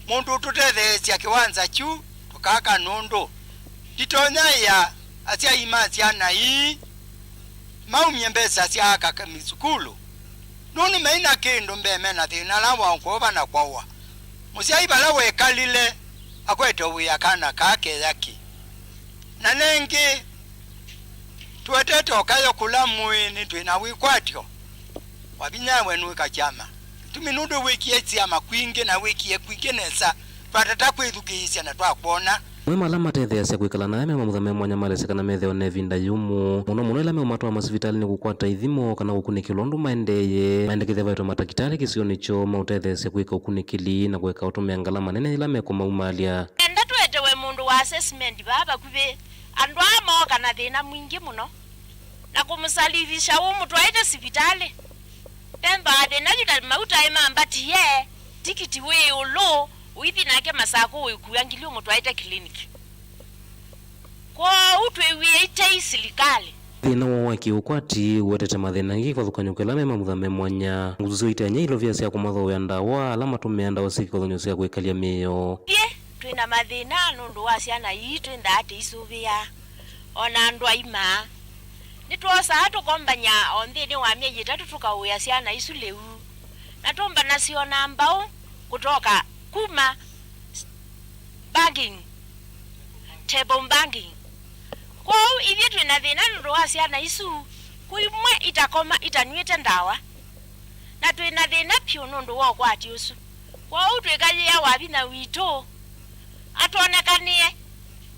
mũndũ ũtũtetheesya kĩwanza kyu tũkaka, nũndũ Nditonyaĩa asyai ma syana ii maumye mbesa sya aka misukulu, nũndũ mai na kĩndũ mbee me na thĩna ala wa kũva na kwaũa. Mũsyai vala wekalile akwete ũvĩa kana kaa keya kĩ. Na nengĩ, tũetete ũkayo kũla mwĩĩnĩ twĩ na wĩkwatyo wa vinya we nũĩka kyama. Kĩtumi nũndũ wĩkie syama kwingĩ na wĩkie kwingĩ nesa, twatata kwĩthukĩĩsya na twakwona. Amwe ma ala matetheeasya kwĩkala na aya me mamutha me mwanya malesya kana methĩwe na ĩvinda yũmũ, mũno mũno ĩla meũmatwaa masivitalĩnĩ kũkwata ithimo kana kũkunĩkĩlwa ũndũ maendeeye, maendekethya vaetwe matakĩtalĩ kĩsionĩ kyoo maũtetheesya kwĩka ũkunĩkĩli na kũeka ũtũmĩa ngalama nene yĩla mekũmaumaalya. Enda twetewe mũndũ wa assessment vaa vakuvĩ. Andũ aa mooka na thĩna mwingĩ mũno, na kũmũsalivisha ũmũtwaĩte sivitalĩ. Vethĩwa thĩna yu ta mauta ĩ mambatie, tikiti wĩ ĩũlũ, ũithi nake Masakũ wĩkua ngili ũmũtwaĩte clinic. Kwoou twĩw'ĩei tei silikalĩ. Thĩna woo wa kĩũkwati ũetete mathĩna angĩ kĩvathũkany'o kĩla me mamutha me mwanya. Ngusu syoitany'a ilovia sya kũmathoea ndawa ala matũmĩaa ndawa syĩ kĩvathũkany'o sya kwĩkalya mĩĩ yoo. Ithyĩ twĩ na mathĩna nũndũ wa syana ii twĩnthaa tũisũvĩa, o na andũ aima. Nĩtwosaa tũkombany'a o nthĩnĩ wa myei ĩtatũ tũkaũĩa syana isu lĩu, na tũmbanasyo na mbaũ kũtoka kuma banking, table banking. Kwoou ithyĩ twĩ na thĩna nũndũ wa syana isu, kwĩ imwe itakoma itanyw'ĩte ndawa, na twĩ na thĩna vyũ nũndũ wa ũkwati ũsu. Kwoou twĩkaĩĩa wavinya witũ atwonekanĩe,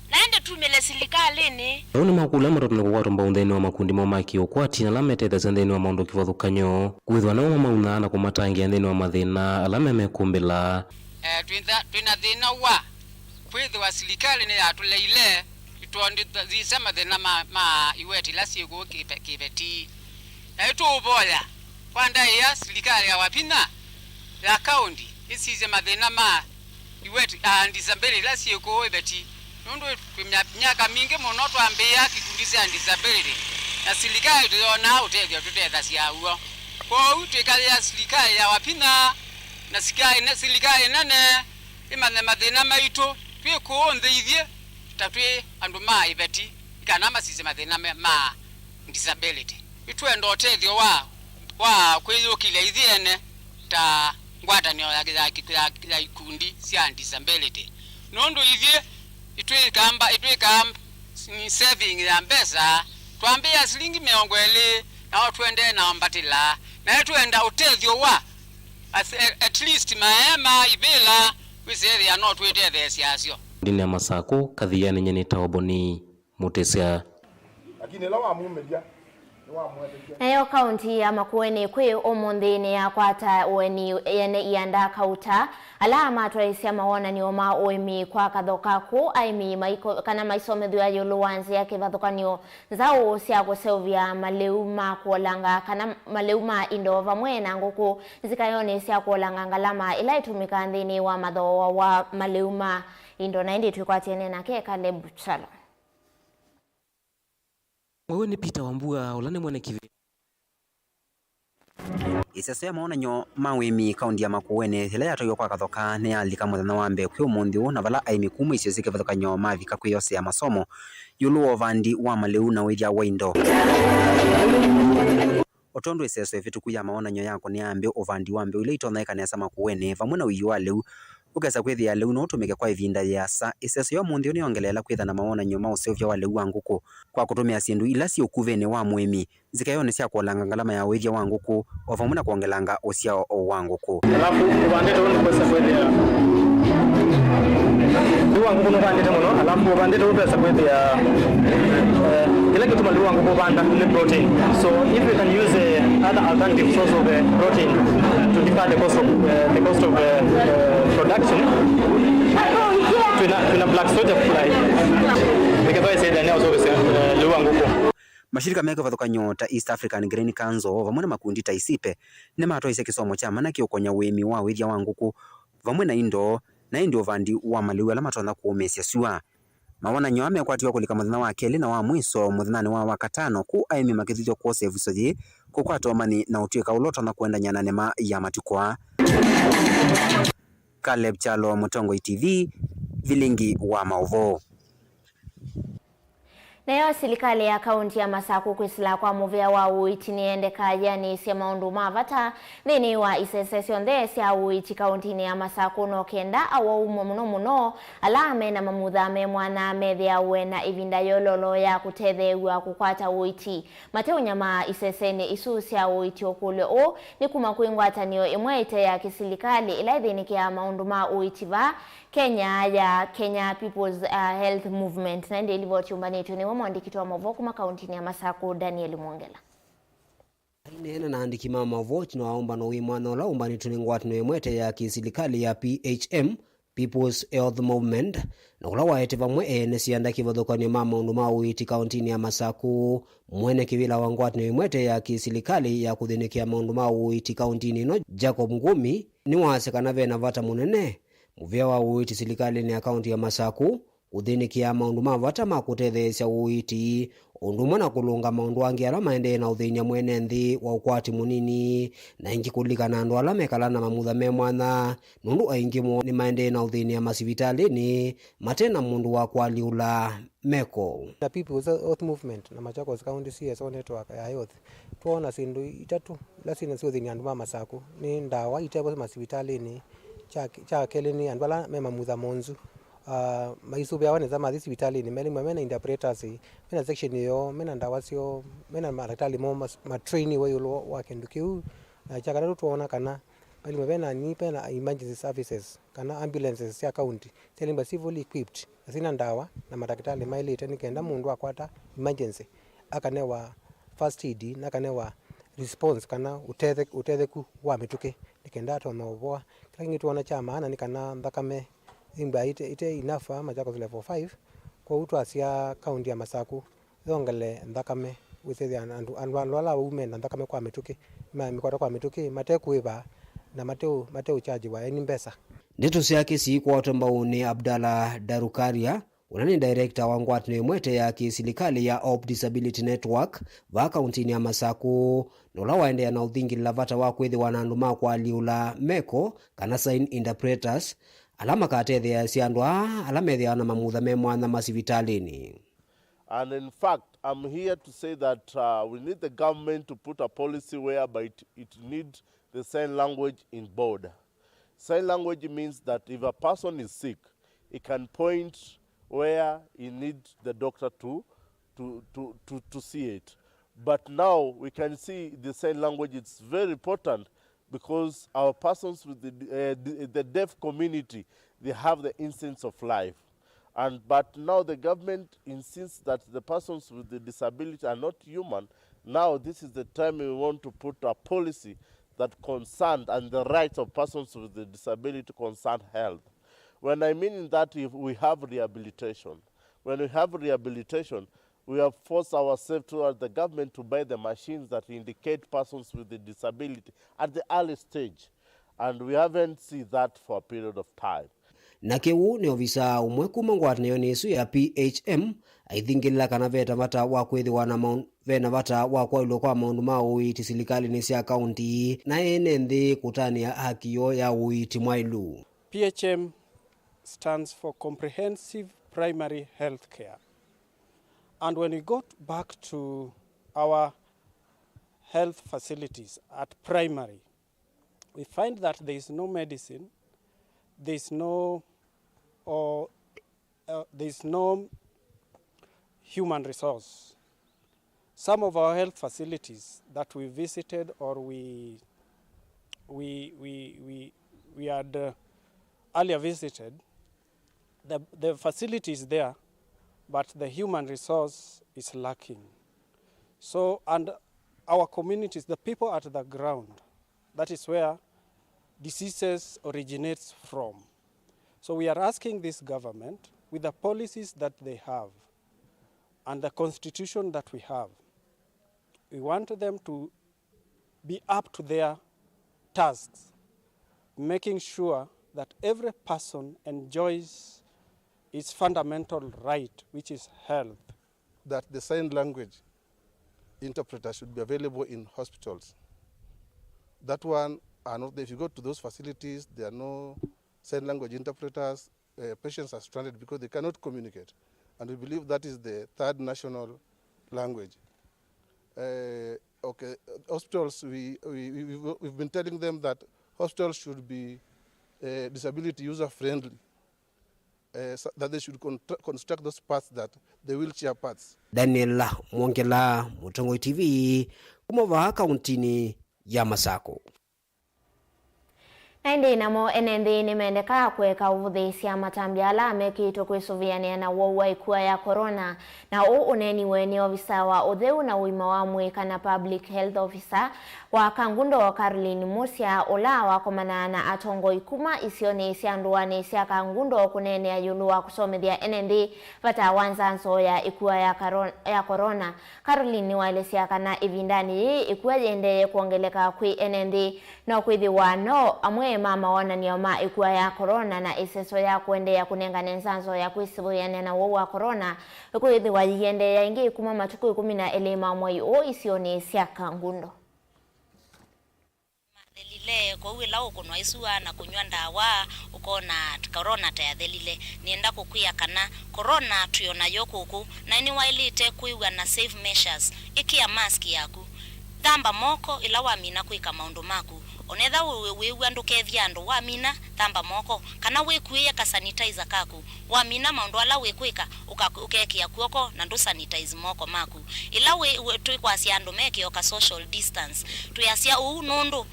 na ĩndĩ tumĩle silikalĩnĩ. Aũ nĩmakũlya matatonya kũkwatwa mbau nthĩnĩ wa makundi moo ma kĩũkwati na ala metethasya nthĩnĩ wa maũndũ kĩvathũkany'o, kwĩthĩwa nĩmo mamaunaa na kũmatangĩĩa nthĩnĩ wa mathĩna ala memekũmbĩla. Eh, twĩ na thĩna wa kwĩthĩwa silikalĩ nĩyatũleile ĩtwondĩthasya mathĩna ma, ma iweti ila syĩ kũũ kĩve-, kĩveti. Na nĩtũũvoya kwa ndaĩa silikalĩ ya wavinya ya kaũndi ĩsisye mathĩna ma iweti, a, disability ila syĩ kũũ ĩveti, nũndũ twĩ mya-, myaka mingĩ mũno twambĩĩa kĩkundi kya disability, na silikalĩ tũyonaa ũtethyo tũtethasya w'o. Kwoou twĩkaĩĩa silikalĩ ya wavinya na sika-, ĩne-, silikalĩ nene ĩmanye mathĩna maitũ twĩ kũũ nthĩ ithyĩ ta twĩ andũ ma ĩveti, kana masisye mathĩna me-, ma disability. Nĩtwenda ũtethyo wa, wa kwĩyũkĩlya ithyĩ ene ta ngwatanĩo ya, ya, ya, ya ikundi sya disability, nũndũ ithyĩ ĩtwĩkaa mba-, ĩtwĩkaa saving ya mbesa, twambĩĩa silingi mĩongo ĩlĩ, nao tũendee na mbatĩla, na nĩtwenda ũtethyo wa at, at least maeema ivĩla, kwĩsĩthĩa no twĩtetheesya asyo. Ndini ya Masakũ, Kathiani, nyie nĩtawa Boni Mũtĩsya. Lakini ĩla wamumĩlya, nĩwamũetekia. Nayo kaunti ya Makueni kwĩ ũmũnthĩ nĩyakwata ũeni yene ianda kauta ala matwaĩsya mawonany'o ma ũĩmi kwa kathoka kũũ aĩmi maiko-, kana maisomethw'a ĩũlũ wa nzĩa kĩvathũkany'o nzaũ sya kũseũvya malĩu ma kũolanga kana malĩu ma indo vamwe na ngũkũ nzikayonĩ sya kũolanga ngalama ĩla ĩtũmĩkaa nthĩnĩ wa mathooa wa malĩu ma indo. Na ĩndĩ twĩkwatĩane nake Caleb Kyalo. Ũũ nĩ Peter Wambua, ũla nĩ mwene kĩvĩla. Ĩseso ya mawonany'o ma ũĩmi kaũnti ya Makueni, ĩla yatwaiwe kwa kathoka, nĩyalika mũthenya wa mbee kwĩ ũmũnthĩ ũũ, na vala aĩmi kuma isio syĩ kĩvathũkany'o mavika kwĩyosea masomo ĩũlũ wa ũvandi wa malĩu na ũĩthya wa indo. O tondũ ĩseso ĩvĩtũku ya mawonany'o yakũnĩa mbeũ ũvandi wa mbeũ ila itonya ĩka nesa Makueni, vamwe na ũiũ wa lĩu, ũkesa kwĩthĩa lĩu no ũtũmĩke kwa ĩvinda yĩasa. Ĩseso ya ũmũnthĩ ũũ nĩyongeleela kwĩtha na mawonany'o ma ũseũvya wa lĩu wa ngũkũ kwa kũtũmĩa syĩndũ ila syĩ ũkuvĩnĩ wa mũĩmi, nzikayonĩ sya kũolanga ngalama ya ũĩthya wa ngũkũ, o vamwe na kwongelanga ũsyao wa ngũkũ. Alafu ũvandĩte ũndũ kwesa kwĩthĩa lĩu wa ngũkũ nũvandĩte mũno, alafu ũvandĩte ũndũ kwesa kwĩthĩa, eh, kĩla kĩtuma lĩu wa ngũkũ ũvanda nĩ protein. So if we can use, eh, other alternative source of, eh, protein, uh, to defer the cost of, uh, the cost of, uh, uh, production, twĩna, twĩna black soldier fly. Nĩkethwa ĩsĩthĩa nĩ outsource, uh, lĩu wa ngũkũ. Mashirika me kĩvathũkany'o ta East African Grain Council vamwe na makundi ta ICIPE nĩmatwaisye kĩsomo kya mana kĩũkonya ũĩmi wa ũĩthya wa ngũkũ vamwe na indo, na ĩndĩ ũvandi wa malĩu ala matonya kũũmĩĩsya syũa. Mawonany'o aa mekwatiwe kũlika mũthenya wa kelĩ na wa mwiso mũthenyanĩ wa Wakatano, kũu aĩmi makĩthuthw'a kwosa ĩvuso yĩĩ kũkwata ũmanyi na ũtw'ĩka ũla ũtonya kũendany'a na nĩma ya matukũ aa. Caleb Kyalo, Mũtongoi T V, Vilingi wa Maũvoo. Nayo silikalĩ ya kaunti ya Masakũ kwĩsĩla kwa mũvĩa wa ũiiti nĩyendeka yanĩsye maũndũ ma vata nthĩnĩ wa isese syonthe sya ũiiti kauntinĩ ya Masakũ, no kenda awau mo mũno mũno ala me na mamutha me mwanya methĩawe na ĩvinda yololo ya kũtetheew'a kũkwata ũiiti. Mateũnyamaa isesenĩ isu sya ũiiti ũkũlyo ũũ nĩ kuma kwĩ ngwatanĩo ĩmwe ĩte ya kĩsilikalĩ ĩla ĩthĩnĩkĩaa maũndũ ma ũiiti vaa Kenya ya Kenya People's, uh, Health Movement, na ĩndĩ livoti yũmbanĩtw'e nĩwe mwandĩki wa maũvoo kuma kauntinĩ ya Masakũ, Daniel Mwongela. Aineena na andĩki ma maũvoo ĩtina wa ũmbano wĩ mwanya ũla ũmbanĩtw'e nĩ ngwatanĩo ĩmwe ĩte ya kĩsilikalĩ ya P H M, People's Health Movement, na ũla waete vamwe ene syanda kĩvathũkany'o ma maũndũ ma ũiiti kauntinĩ ya Masakũ, mwene kĩvĩla wa ngwatanĩo ĩmwe ĩte ya kĩsilikalĩ ya kũthĩnĩkĩa maũndũ ma ũiiti kauntinĩ ĩno, Jacob Ngumi, nĩwasya kana ve na vata mũnene mũvĩa wa ũiiti silikalĩnĩ ya kaunti ya Masakũ kũthĩnĩkĩa maũndũ ma vata ma kũtetheesya ũiiti, o ũndũ ũmwe na kũlũnga maũndũ angĩ ala maendee na ũthĩny'a mwene nthĩ wa ũkwati mũnini, na ĩngĩ kũlilikana andũ ala mekalaa na mamutha me mwanya, nũndũ aingĩ moo nĩmaendee na ũthĩny'a masivitalĩnĩ mate na mũndũ wa kũalyũla meko. Na People's Health Movement na Machakos County C S O Network ya Health, twoona syĩndũ itatũ ila syĩna syũthĩny'a andũ ma Masakũ. Nĩ ndawa itevo masivitalĩnĩ, kya, kya kelĩ nĩ andũ ala me mamutha monzu, ah, maisũvĩawa nesa mathi sivitalĩnĩ, meli mwe mena interpreters, mena section yoo, mena ndawa syoo, mena madakitali moo mas-, matrainiwe ĩũlũ wa kĩndũ kĩu. Na kya katatũ twoona kana meli mwe vena ni, vena emergency services kana ambulances sya county syalimba si fully equipped, na syĩna ndawa na madakitali maĩlĩte nĩ kenda mũndũ akwata emergency akanewa first aid na akanewa response kana ũtethe-, ũtetheku wa mĩtũkĩ nĩ kenda atonya ũvoa. Kĩla kĩngĩ twoona kya maana nĩ kana nthakame ĩmba ite, ite enough aa Machakos level five, kwoou twasya kaunti ya Masakũ yongele nthakame, wĩsĩthĩa andũ, andũ, andũ ala au mena nthakame kwa mĩtũkĩ, mamĩkwata kwa mĩtũkĩ, mate kũĩva na mate, mate ũkyajĩwa eni mbesa. Ndeto syake siikwatwa mbau nĩ Abdallah Darukaria, ũla nĩ director wa ngwatanĩo ĩmwe ĩte ya kĩsilikalĩ ya Hope Disability Network vaa kauntinĩ ya Masakũ, na ũla waendeea na ũthingĩlĩla vata wa kwĩthĩwa na andũ ma kũalyũla meko kana sign interpreters, ala makatetheeasya andũ aa ala methĩawa na mamutha me mwanya masivitalĩnĩ. And in fact, I'm here to say that, uh, we need the government to put a policy whereby it, it need the sign language in board. Sign language means that if a person is sick, he can point where he need the doctor to, to, to, to, to see it. But now we can see the sign language, it's very important because our persons with the, uh, the, the deaf community, they have the instincts of life. And, but now the government insists that the persons with the disability are not human. Now this is the time we want to put a policy that concerned and the rights of persons with the disability concern health. When I mean that, if we have rehabilitation, when we have rehabilitation, we have forced ourselves towards the government to buy the machines that indicate persons with the disability at the early stage, and we haven't seen that for a period of time. Nake ũũ nĩ ovisaa ũmwe kuma ngwatanĩonĩ ĩsu ya P H M aithingĩlĩla kana veta vata wa kwĩthĩwa na maũndũ, vena vata wa kwaĩlw'a kwa maũndũ ma ũiiti silikalĩnĩ sya kaunti na ene nthĩ kũtanĩa haki yoo ya ũiiti mwaĩlu. P H M stands for Comprehensive Primary Health Care. And when we go back to our health facilities at primary, we find that there is no medicine, there is no, or, uh, there is no human resource. Some of our health facilities that we visited or we, we, we, we, we had, uh, earlier visited, the, the facility is there, but the human resource is lacking. So, and our communities, the people at the ground, that is where diseases originates from. So we are asking this government, with the policies that they have and the constitution that we have, we want them to be up to their tasks, making sure that every person enjoys his fundamental right, which is health. That the sign language interpreter should be available in hospitals. That one, are not, if you go to those facilities, there are no sign language interpreters. Uh, patients are stranded because they cannot communicate. And we believe that is the third national language. Uh, okay, hospitals, we, we, we, we've been telling them that hospitals should be, uh, disability user friendly, uh, so that they should contra-, construct those paths that the wheelchair paths. Daniel Mwongela, Mũtongoi T V, kuma vaa kauntinĩ ya Masakũ. Na ĩndĩ namo ene nthĩ nĩmendekaa kũeka ũvũthĩĩsya matambya ala mekĩĩtwe kwĩsũvĩanĩa na ũwau wa ĩkua ya corona. Na ũũ ũneeniwe nĩ ovisa wa ũtheu na ũima wa mwĩĩ, kana public health officer, wa Kangundo, Caroline Musya, ũla wakomanaa na atongoi kuma isionĩ sya ndũanĩ sya Kangundo kũneenea ĩũlũ wa kũsomethya ene nthĩ vata wa nzanzo ya ĩkua ya karo-, ya corona. Caroline nĩwaelesya kana ĩvindanĩ yĩĩ ĩkua yĩendee kwongeleka kwĩ ene nthĩ, no kwĩthĩwa no amwe ma mawonany'o ma ĩkua ya corona na ĩseso ya kũendeea kũnengane nzanzo ya kwĩsũvĩanĩa na ũwau wa corona kwĩthĩwa yĩiendeea ĩngĩ kuma matukũ ĩkũmi na elĩ ma mwei ũũ isionĩ sya Kangundo. Mathelile, kwoou ĩla ũkũnwa ĩsua na kũnyw'a ndawa, ũkoona corona ta yathelile. Nĩenda kũkwĩa kana corona twĩ o nayo kũkũ, na nĩwaĩlĩte kwĩw'a na safe measures. Ĩkĩa mask yaku. Thamba moko ĩla wamina kwĩka maũndũ maku. Onetha wĩ-, wĩw'a ndũkethye andũ, wamina, thamba moko, kana wĩkuĩe ka sanitizer kaku. Wamina maũndũ ala wĩkwĩka, ũka-, ũkekĩa kw'oko na ndũ sanitize moko maku. Ĩla wĩ, wĩ, twĩkwasya andũ mekĩe o ka social distance, twĩasya ũu nũndũ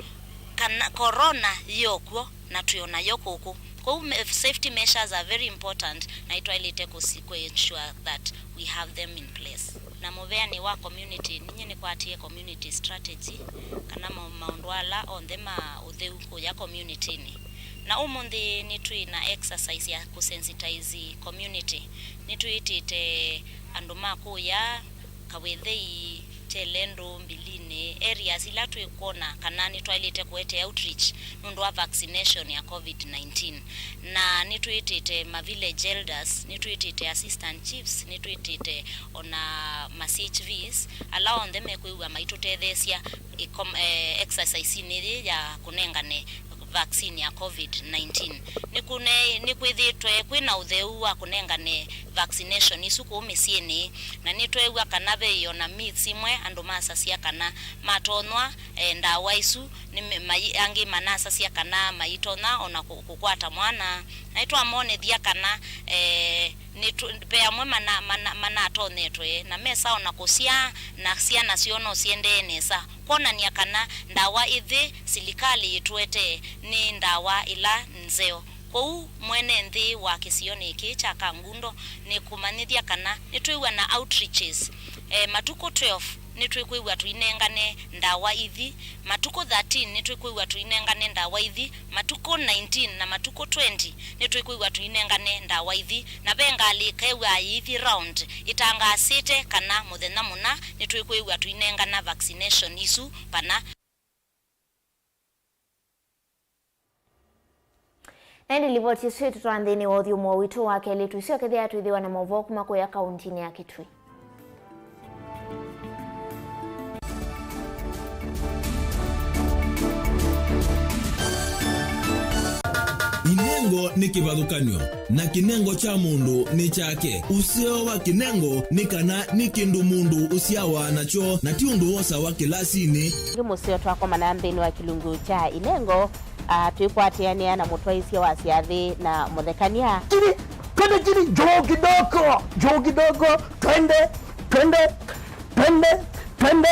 kana corona yĩ o kw'o na twĩ o nayo kũkũ. Kwoou me-, safety measures are very important, na itwaĩlĩte kũsi-, kũ-ensure that we have them in place. Na mũveanĩ wa community, ninyie nĩkwatie community strategy, kana ma-, maũndũ ala onthe ma ũtheu kũya community-nĩ. Na ũmũnthĩ nĩtwĩ na exercise ya kũsensitize community. Nĩtwĩtĩte andũ ma kũya Kawĩthei, Kyelendũ, Mbilinĩ, areas ila twĩkwona kana nĩtwaĩlĩte kũete outreach nũndũ wa vaccination ya covid nineteen. Na nĩtwĩtĩte ma village elders, nĩtwĩtĩte assistant chiefs, nĩtwĩtĩte ona ma C H Vs, ala onthe mekwĩw'a maitũtetheesya ĩkom-, eh, exercise-inĩ yĩĩ ya kũnengane vaccine ya covid nineteen. Nĩkũne-, nĩkwĩthĩĩtwe kwĩ na ũtheu wa kũnengane vaccination isu kũu mĩsyĩnĩ, na nĩtweew'a kana ve o na myths imwe andũ masasya kana matonywa, eh, ndawa isu, nĩ me-, mai-, angĩ manasasya kana maitonya o na kũ-, kũkwata mwana. Na nĩtwamonethya kana, eh, nĩtũ-, ve amwe mana-, mana-, manatonyetwe na mesa o na kũsyaa, na syana syoo no siendee nesa. Kwonany'a kana ndawa ĩthĩ silikalĩ ĩtũetee nĩ ndawa ĩla nzeo. Kwoou mwene nthĩ wa kĩsionĩ kĩĩ kya Kangundo nĩkũmanyĩthya kana nĩtwĩw'a na outreaches. E, matukũ twelve nĩtwĩkwĩw'a tũinengane ndawa ithi, matukũ thirteen nĩtwĩkwĩw'a tũinengane ndawa ithi, matukũ nineteen na matukũ twenty nĩtwĩkwĩw'a tũinengane ndawa ithi, na ve ngalĩ ĩkeew'aa yĩithi round ĩtangaasĩte kana mũthenya mũna nĩtwĩkwĩw'a tũinengana vaccination isu vana. Na ĩndĩ livoti ĩsu ĩtũtwaa nthĩnĩ wa ũthyũmũo witũ wa kelĩ, tũisyokethĩa twĩthĩwa na maũvoo kuma kũya kauntinĩ ya Kitui. Inengo nĩ kĩvathũkany'o, na kĩnengo kya mũndũ nĩ kyake. Ũseo wa kĩnengo nĩ kana nĩ kĩndũ mũndũ ũsyawa nakyo, na ti ũndũ wosawa kĩlasinĩ. Ĩngĩ mũseo twakomana nthĩnĩ wa kĩlungu kya inengo, a, twĩkwatĩanĩa na mũtwaĩsya wa syathĩ na mũthekany'a. Chini, twende chini, juu kidogo, juu kidogo, twende, twende, twende, twende.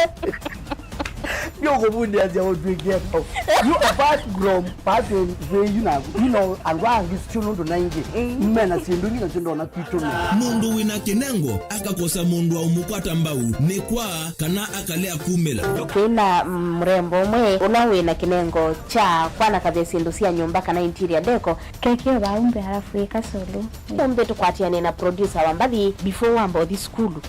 Ndio kũvundĩasya ũtwĩkie kau. You apart from passing through you na, you know, andũ angĩ sio nũndũ na ingĩ. Mm. Mena syĩndũ ingĩ na syĩndũ ona kwitũ nĩ. Mũndũ wĩna kĩnengo akakosa mũndũ wa ũmũkwata mbau nĩ kwa kana akalea kumĩla. Twĩna, mm, mũrembo ũmwe ũla wĩna kĩnengo kya kwanakavya syĩndũ sya nyũmba kana interior deco. Keke vau mbee alafu ĩka solo. Ũmbe tũkwatiane na producer wa mbathi before wamba ũthi sukulu.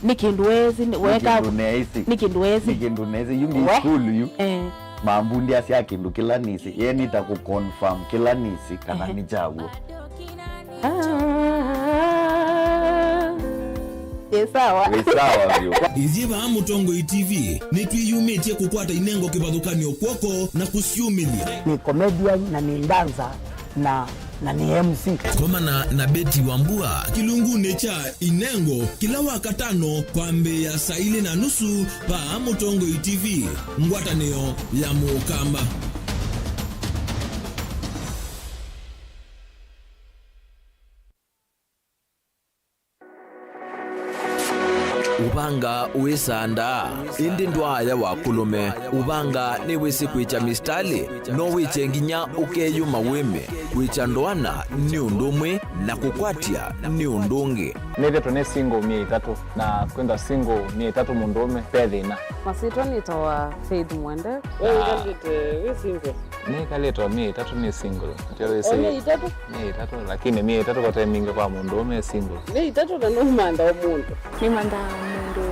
Nĩ kĩndũ wezi, nĩ weka kĩndũ neĩsĩ. Nĩ kĩndũ wezi. Nĩ kĩndũ neĩsĩ. Yu nĩ we? Sukulu yu. Eh. Mambundĩasya kĩndũ kĩla nĩsĩ. Ye nĩta kũ confirm kĩla nĩsĩ kana, ehe, nĩ kyaw'o. Ah. Ĩ sawa. Wĩ sawa vyũ. Ithyĩ vaa Mũtongoi T V nĩtwĩyumĩtye kũkwata inengo kĩvathũkany'o kw'oko na kũsyumĩlya. Nĩ comedian na nĩ dancer na Na nĩ M C. Komana na Betty Wambua kĩlungunĩ kya Inengo kĩla Wakatano kwambĩĩa saa ilĩ na nusu vaa Mũtongoi T V, ngwatanĩo ya Mũkamba. Ũvanga wĩsaa ndaa, ĩndĩ ndwaaya wa kũlũme. Ũvanga nĩwĩsĩ kwĩkya mĩsitalĩ, no wĩkye nginya ũkeyũma wĩme, kwĩkya ndoana nĩ ũndũ ũmwe, na kũkwatya nĩ ũndũ ũngĩ. Nĩthĩtwe nĩ single myei ĩtatũ, na kwĩthwa single myei ĩtatũ mũndũũme ve thĩna. Masyĩtwa nĩtawa Faith Mwende. We wĩkalĩte wĩ single? Nĩkalĩte o myei ĩtatũ nĩ single. Ndio wĩsĩ. O myei ĩtatũ? Myei ĩtatũ, lakini myei ĩtatũ kote mingĩ kwa mũndũũme e single. Myei ĩtatũ na nũmantha o mũndũ. Nĩmanthaa mũndũ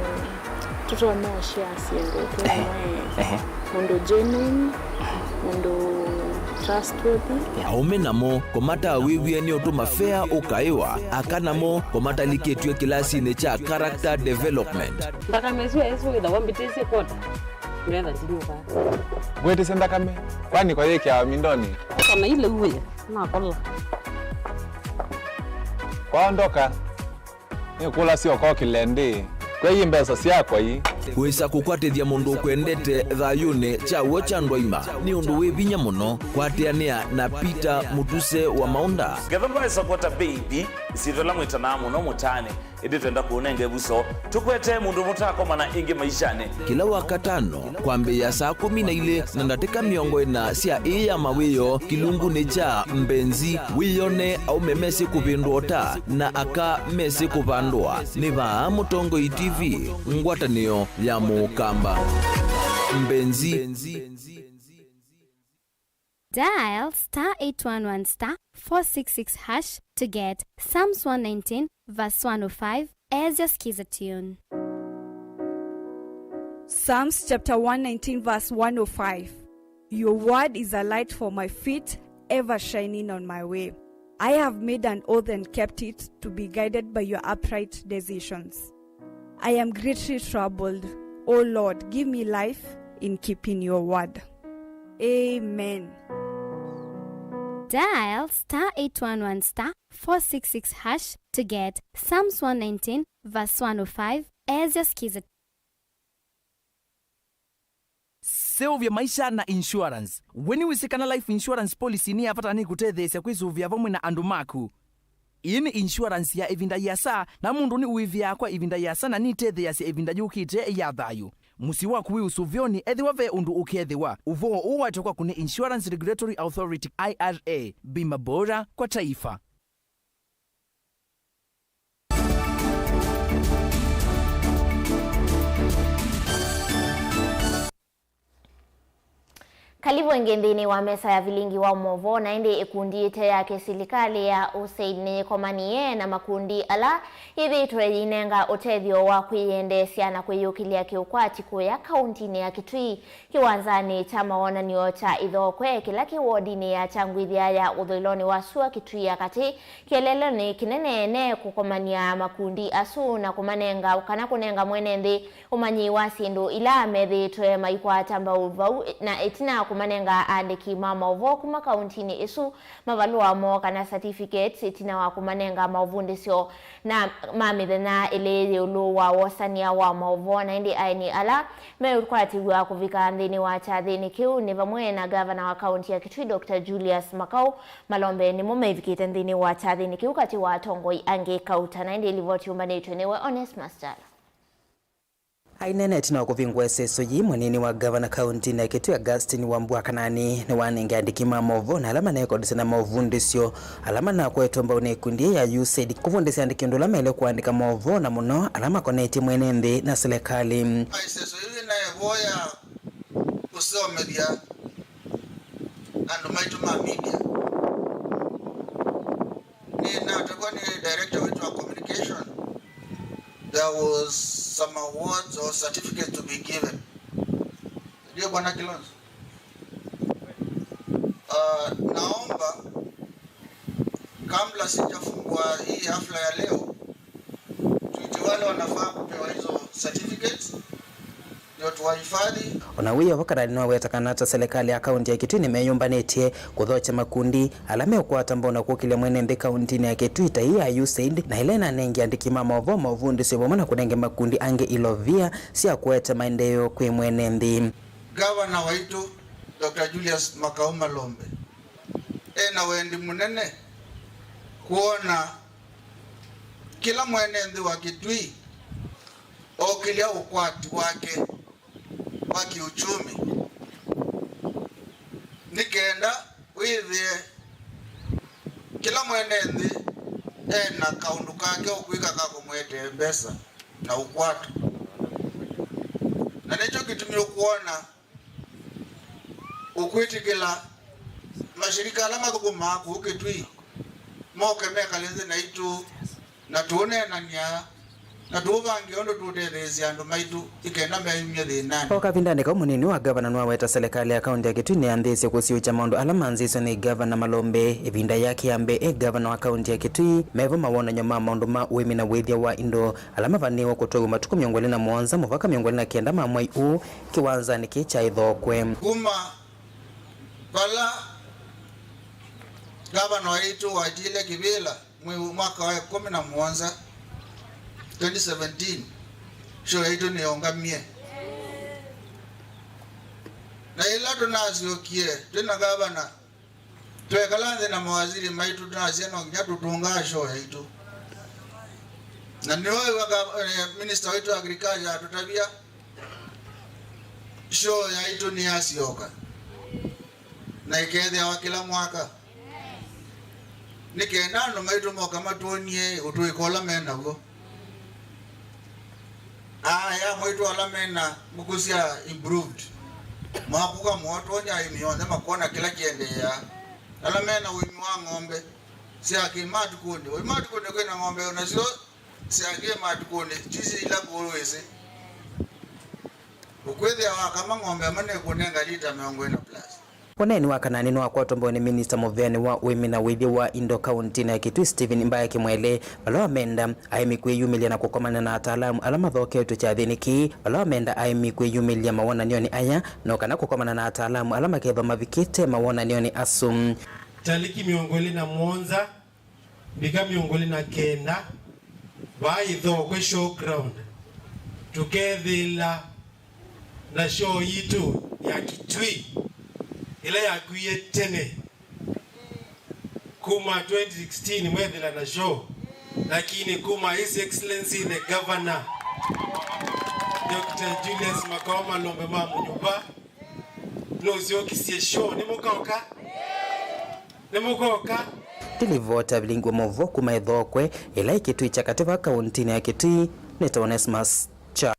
tũtonya ũshare syĩndũ twĩ. Ehe. Mũndũ genuine, mũndũ trustworthy. Aũme namo kũmatawĩw'e nĩ ũtũma fea ũkaĩwa, aka namo kũmatalikĩtw'e kĩlasinĩ kya character development. Nthakame ĩsu yaĩsĩ wĩthawa mbĩtĩsye kwota. Nĩgetha ndinyuka. Ngwĩtĩsye nthakame, kwani kwayĩkĩawa mindonĩ? Kana ile uwe, nakola. Kwaondoka, nĩkũlasya ũkokĩle ndĩ, kwei mbesa syakwa ii. Wĩsa kũkwatĩthya mũndũ ũkwendete thayũnĩ kya w'o kya ndwaima nĩ ũndũ wĩ vinya mũno. Kwatĩanĩa na Peter Mũtuse wa Maũnda. Ngetha ndwaĩsa kwota baby, ĩsyĩtwa ĩla mwĩtanaa mũno mũtaanĩ. Ĩndĩ twenda kũũnenga ĩvuso, tũkwete mũndũ mũtakomana ĩngĩ maishanĩ. Kĩla Wakatano, kwambĩĩa saa kũmi na ilĩ na ndatĩka mĩongo ĩna sya ĩĩ ya mawĩoo kĩlungunĩ kya Mbenzi, wĩyone aũme mesĩ kũvĩndũa ũta na aka mesĩ kũvandũa. Nĩ vaa Mũtongoi T V, ngwatanĩo ya Mũkamba. Mbenzi. Dial star eight one one star four six six hash to get Psalms one nineteen verse one oh five as your skiza tune. Psalms chapter one nineteen verse one oh five. Your word is a light for my feet, ever shining on my way. I have made an oath and kept it, to be guided by your upright decisions. I am greatly troubled. O Lord, give me life in keeping your word. Amen. Dial star eight one one star four six six hash to get Psalms one nineteen verse one oh five as your skiza. Seũvya maisha na insurance. We nĩwĩsĩ kana life insurance policy nĩ ya vata na nĩkũtetheesya kwĩsũvĩa vamwe na andũ maku? Ĩĩ nĩ insurance ya ĩvinda yĩasa, na mũndũ nĩwĩvĩaa kwa ĩvinda yĩasa na nĩtetheeasya ĩvinda yũkĩte ya thayũ. Mũsyĩ waku wĩ ũsũvĩonĩ ethĩwa ve ũndũ ũkethĩwa. Ũvoo ũũ waetwe kwaku nĩ Insurance Regulatory Authority, I R A. Bima bora kwa taifa. Kalivu ĩngĩ nthĩnĩ wa mesa ya vilingi wa maũvoo. Na ĩndĩ ĩkundi ĩte ya kĩsilikalĩ ya USAID nĩyĩkomanie na makundi ala yĩthĩĩtwe yĩinenga ũtethyo wa kwĩyendeesya na kwĩyũkĩlya kĩũkwati kũya kauntinĩ ya Kitui. Kĩwanzanĩ kya mawonany'o kya Ithokwe, kĩla kĩ wodinĩ ya Kyangwithya ya ũthũĩlonĩ wa sua Kitui ya katĩ, kĩeleelo nĩ kĩnene nĩ kũkomany'a makundi asu na kũmanenga kana kũnenga mwene nthĩ ũmanyi wa syĩndũ ila methĩĩtwe maikwata mbau vau, na ĩtina kũmanenga aandĩki ma maũvoo kuma kauntinĩ ĩsu mavalũa moo kana certificates, ĩtina wa kũmanenga maũvundĩsyo na ma mĩthenya ĩlĩ ĩũlũ wa wosania wa maũvoo. Na ĩndĩ aeni ala meũkwatĩw'a kũvika nthĩnĩ wa kyathĩnĩ kĩu nĩ vamwe na ngavana wa kaunti ya Kitui, Doctor Julius Makau Malombe, nĩmo mevikĩte nthĩnĩ wa kyathĩnĩ kĩu katĩ wa atongoi angĩ kauta. Na ĩndĩ livoti yũmbanĩtw'e nĩwe Onesmus Jala. Aineena ĩtina wa kũvingũa ĩseso yĩĩ, mũnini wa ngavana kauntinĩ ya Kitui, Augustine Wambua Kanani, nĩwanengie andĩki ma maũvoo na ala manekodesya na maũvundĩsyo ala manakwetwe mbau nĩ ĩkundi ya USAID kũvundĩsya andĩki ũndũ ũla maĩle kũandĩka maũvoo, na mũno ala makonetye mwene nthĩ na silikalĩ. Ĩseso yĩĩ nĩnaĩvoya kũsomethya andũ maitũ ma media. Nĩnatavwa nĩ director wetu wa communication, there was some awards or certificates to be given. Ndio, Bwana Kilonzo? Uh, naomba kabla sijafungua hii hafla ya leo, tuite wale wanafaa kupewa hizo certificates, ndio tuwahifadhi. O na wĩ o vo, Kanani nĩwaweta kana ta selekalĩ ya kaũnti ya Kitui nĩmeyũmbanĩtye kũthokya makundi ala meũkwata mbau na kũkĩlya mwene nthĩ kaũntinĩ ya Kitui ta ĩĩ ya USAID na ĩla ĩnanengie andĩki ma maũvoo maũvundĩsyo vamwe na kũnenge makundi angĩ ilovia sya kũete maendeeo kwĩ mwene nthĩ. Ngavana waitũ, Doctor Julius Makau Malombe, e na wendi mũnene kwona kĩla mwene nthĩ wa Kitui okĩlya ũkwati wake wa kĩũkyũmi, nĩ kenda wĩthĩe kĩla mwene nthĩ e na kaũndũ kake ũkwĩka ka kũmũetee mbesa na ũkwatũ. Na nĩkyo kĩtumi ũkwona ũkwĩtĩkĩla mashirika ala mathũkũmaa kũu Kitui moke mekale nthĩ naitũ na tũũneenany'a na tũũvangĩe ũndũ tũũtetheesya andũ maitũ nĩ kenda meyumye thĩnanĩ. O kavindanĩ kau, mũnini wa ngavana nĩwaweta selekalĩ ya kaũnti ya Kitui nĩyanthĩĩsye kũsiũĩkya maũndũ ala manzĩĩswe nĩ Ngavana Malombe ĩvinda yake ya mbee e ngavana wa kaũnti ya Kitui, me vo mawonany'o ma maũndũ ma ũĩmi na wĩthya wa indo ala mavanĩĩwe kũtwaiw'a matukũ mĩongo ĩlĩ na mũonza mũvaka mĩongo ĩlĩ na kenda ma mwei ũũ kĩwanzanĩ kĩĩ kya Ĩthokwe. Kuma vala ngavana waitũ watiile kĩvĩla mwei, mwaka wa ĩkũmi na mũonza, twenty seventeen, show yaitũ nĩyaũngamie. Na ĩla tũnasyokie twĩ na ngavana, twekala nthĩ na mawaziri maitũ, twasya no nginya tũtũngaa show yaitũ. Na nĩwaiwa ga-, eh, minister waitũ wa agriculture atũtavya, show yaitũ nĩyasyoka na ĩkethĩawa kĩla mwaka. Nĩ kenda andũ maitũ moka matwonie ũtũĩka ũla me naw'o. Aya maitũ ala me na ngũkũ sya improved, makũka mootwonya aĩmi onthe makona kĩla kĩendeeaa. Ala me na ũĩmi wa ng'ombe sya kĩmatukũnĩ, ũĩmi matukũnĩ kwĩ na ng'ombe o nasyo sya kĩmatukũnĩ, ti ila kũũ wĩsĩ. Ũkwĩthĩa wakama ng'ombe ĩmwe nĩkũnenga lita mĩongo ĩna plus. Ũneeni wa Kanani nĩwakwatwa mbau nĩ minista mũveanĩ wa ũĩmi na wĩthya wa indo kaũntinĩ ya Kitui, Stephen Mbaya Kimwele, vala wamenda aĩmi kwĩyumĩlya na kũkomana na ataalamu ala mathoketw'e kyathĩnĩ kĩĩ, vala wamenda aĩmi kwĩyumĩlya mawonany'onĩ aya, no kana kũkomana na ataalamu ala makethwa mavikĩte mawonany'onĩ asu. Talĩki mĩongo ĩlĩ na mũonza, mbika mĩongo ĩlĩ na kenda, vaa Ĩthokwe showground, tũkethĩĩla na show yitũ ya Kitui, ĩla yakwie tene. Kuma twenty sixteen mwethĩla na show, lakini kuma His Excellency the Governor, Doctor Julius Makau Malombe ma Mũnyuva, nũsyokisye show. Nĩmũkoka? Nĩmũkoka? Ndilivota vilingwa mũvo kuma Ĩthokwe, ĩla ĩ Kitui kya katĩ va kaũntinĩ ya Kitui, nĩ ta Onesmus Cha.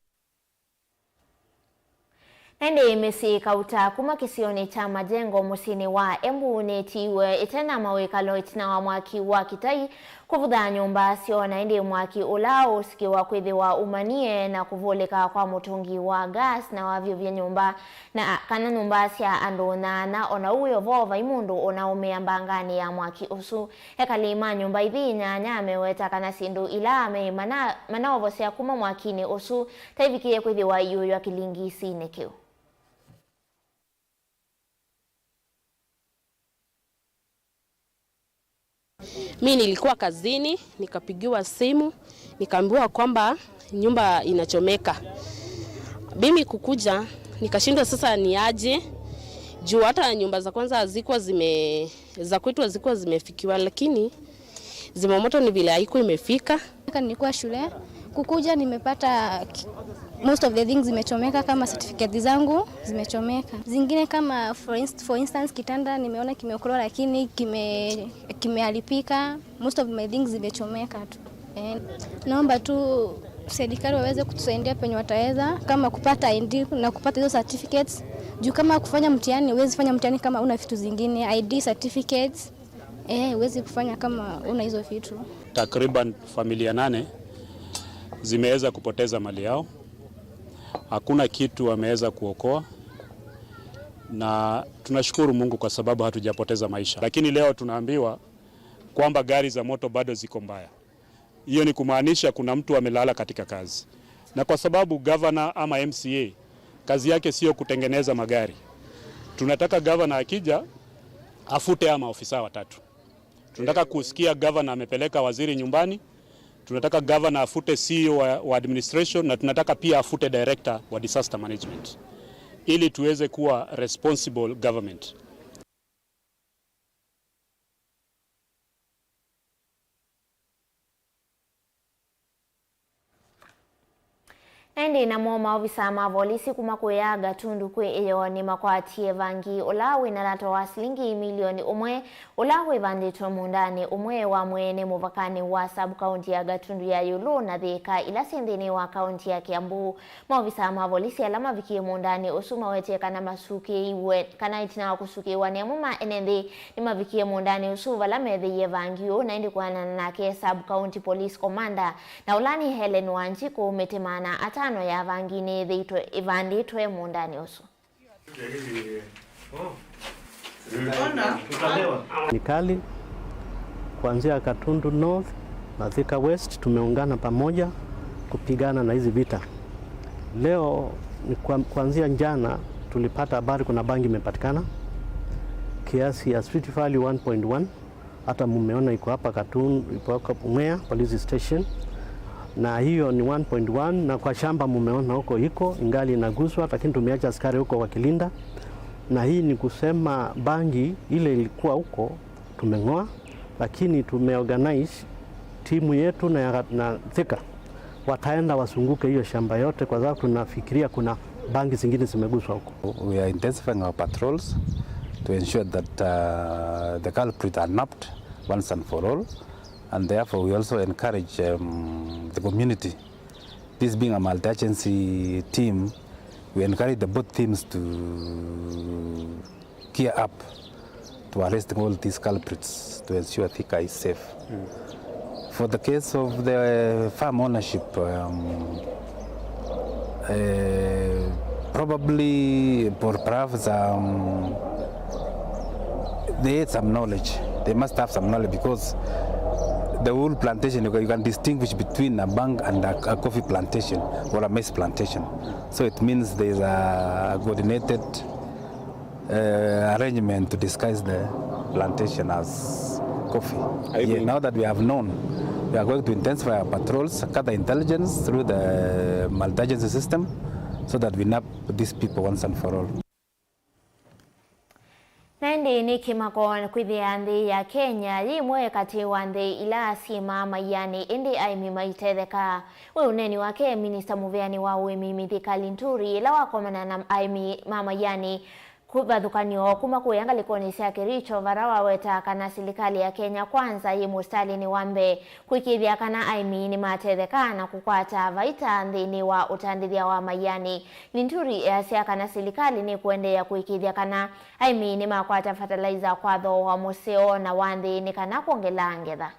Na ĩndĩ mĩsyĩ kauta kuma kĩsionĩ kya Majengo mũsyĩnĩ wa Embu nĩtiiwe ĩte na mawĩkalo ĩtina wa mwaki wa kĩtai kũvutha nyũmba syoo, na ĩndĩ mwaki ũla ũsikĩwa kwĩthĩwa umanie na kũvũlĩka kwa mũtũngi wa gas na wavyũvya nyũmba, na kana nyũmba sya andũ nyaanya. O na ũu wĩ o vo, vai mũndũ ũnaũmĩa mbanganĩ ya mwaki ũsu. Ekali ma nyũmba ithi nyanya meweta kana syĩndũ ila me mana-, manaovosya kuma mwakinĩ ũsu taivikie kwĩthĩwa iũywa kĩlingisinĩ kĩu. Mi nilikuwa kazini, nikapigiwa simu, nikaambiwa kwamba nyumba inachomeka. Mimi kukuja, nikashindwa sasa ni aje, juu hata nyumba za kwanza hazikuwa zime-, za kwetu hazikuwa zimefikiwa, lakini zimamoto ni vile haikuwa imefika. Nilikuwa shule, kukuja nimepata ki-, most of the things zimechomeka, kama certificates zangu zimechomeka. Zingine kama for inst-, for instance, kitanda nimeona kimeokolewa lakini kime-, kimeharibika. Most of my things zimechomeka tu. Eh, naomba tu serikali waweze kutusaidia penye wataweza, kama kupata I D na kupata hizo certificates. Juu kama kufanya mtihani, huwezi fanya mtihani kama una vitu zingine, I D, certificates. Eh, huwezi kufanya kama una hizo vitu. Takriban familia nane zimeweza kupoteza mali yao. Hakuna kitu wameweza kuokoa. Na tunashukuru Mungu kwa sababu hatujapoteza maisha. Lakini leo tunaambiwa kwamba gari za moto bado ziko mbaya. Hiyo ni kumaanisha kuna mtu amelala katika kazi. Na kwa sababu governor ama M C A Kazi yake sio kutengeneza magari. Tunataka gavana akija, afute ama ofisa watatu. Tunataka kusikia gavana amepeleka waziri nyumbani. Tunataka gavana afute C E O wa, wa administration, na tunataka pia afute director wa disaster management, ili tuweze kuwa responsible government. Na ĩndĩ namo maovisa ma volisi kuma kũya Gatundu kwĩ ĩyoo nĩmakwatie vangi ũla wĩna thata wa silingi milioni ũmwe, ũla wĩvandĩtwe mũũndanĩ ũmwe wa mwene mũvakanĩ wa sub-county ya Gatundu ya ĩũlũ na Thĩka, ila syĩ nthĩnĩ wa kaunti ya Kiambu. Maovisa ma volisi ala mavikie mũũndanĩ ũsu mawetie kana masukĩiwe, kana ĩtina wa kũsukĩĩwa nĩ amwe ma ene nthĩ, nĩmavikie mũũndanĩ ũsu vala meethĩie vangi ũũ, na ĩndĩ kũanana nake sub-county police commander, na ũla nĩ Helen Wanjiku, mĩtĩ maana atano ya vangi nĩyĩthĩĩtwe ĩvandĩtwe mũũndanĩ ũsu. Serikali kuanzia Gatundu North na Thika West tumeungana pamoja kupigana na hizi vita. Leo ni kwa-, kuanzia jana tulipata habari kuna bangi imepatikana kiasi ya street value one point one. Hata mumeona iko hapa Katun-, iko hapa Mwea Police Station. Na hiyo ni one point one, na kwa shamba mumeona huko iko, ingali inaguswa, lakini tumeacha askari huko wakilinda. Na hii ni kusema bangi ile ilikuwa huko tumeng'oa, lakini tumeorganize timu yetu na ya, na Thika wataenda wasunguke hiyo shamba yote, kwa sababu tunafikiria kuna bangi zingine zimeguswa huko. We are intensifying our patrols to ensure that, uh, the culprits are nabbed once and for all, and therefore we also encourage, um, the community, this being a multi-agency team, we encourage the both teams to gear up to arresting all these culprits to ensure Thika is safe. Mm. For the case of the farm ownership, um, uh, probably, per-, perhaps, um, they had some knowledge. They must have some knowledge because the whole plantation, you can, you can distinguish between a bang and a, a coffee plantation or a maize plantation. So it means there is a coordinated uh, arrangement to disguise the plantation as coffee. Are you Yeah, going now that we have known, we are going to intensify our patrols, gather intelligence through the multi-agency system, so that we nab these people once and for all. Na ĩndĩ nĩ kĩmako kwĩthĩa nthĩ ya Kenya yĩ ĩmwe katĩ wa nthĩ ila syĩ maa maianĩ, ĩndĩ aĩmi maitetheka. Wĩ ũneeni wake, minista mũvĩanĩ wa ũĩmi Mithika Linturi, ĩla wakomana na aĩmi ma maianĩ, kũvathũkany'o kuma kũya ngalĩkonĩ sya Kericho, vara waweta kana silikalĩ ya Kenya Kwanza yĩ mũsitalĩnĩ wa mbee kũĩkĩĩthya kana aĩmi nĩmatetheka na kũkwata vaita nthĩnĩ wa ũtandĩthya wa maianĩ. Linturi easya kana silikalĩ nĩkũendeea kũĩkĩĩthya kana aĩmi nĩmakwata fertilizer kwa thooa mũseo na wa nthĩ nĩ kana kwongela ngetha.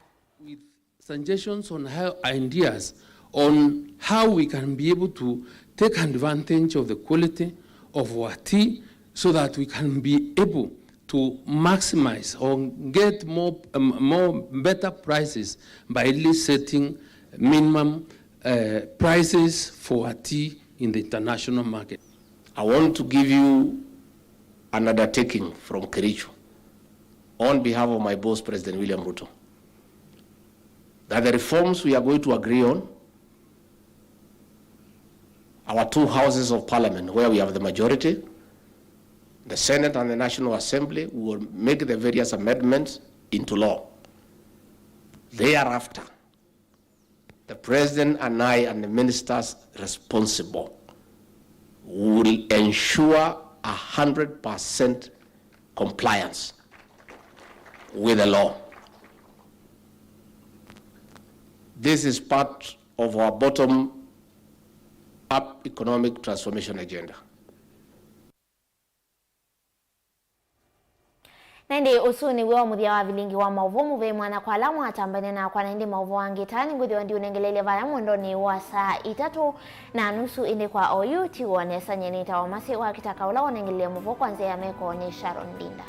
With suggestions on how, ideas on how we can be able to take advantage of the quality of our tea so that we can be able to maximize or get more, um, more better prices by at least setting minimum, uh, prices for our tea in the international market. I want to give you an undertaking from Kericho on behalf of my boss, President William Ruto, that the reforms we are going to agree on, our two houses of parliament, where we have the majority, the Senate and the National Assembly, will make the various amendments into law. Thereafter, the President and I and the ministers responsible will ensure a hundred percent compliance with the law. This is part of our bottom-up economic transformation agenda. Na ĩndĩ ũsu nĩw'o mũthya wa vilingi wa maũvoo mũvea mwanya kwa ala mwatambania nakwa, na ĩndĩ maũvoo angĩ ta nĩngwĩthĩwa ndiũnengeleelya vaya mwendonĩ wa saa itatũ na nusu, ĩndĩ kwa oyu ti wone sanyeni ta wa masĩ wa kĩtaka ũla wonengeleelya mũvoo kwa nzĩa ya meko nĩ Sharon Ndinda.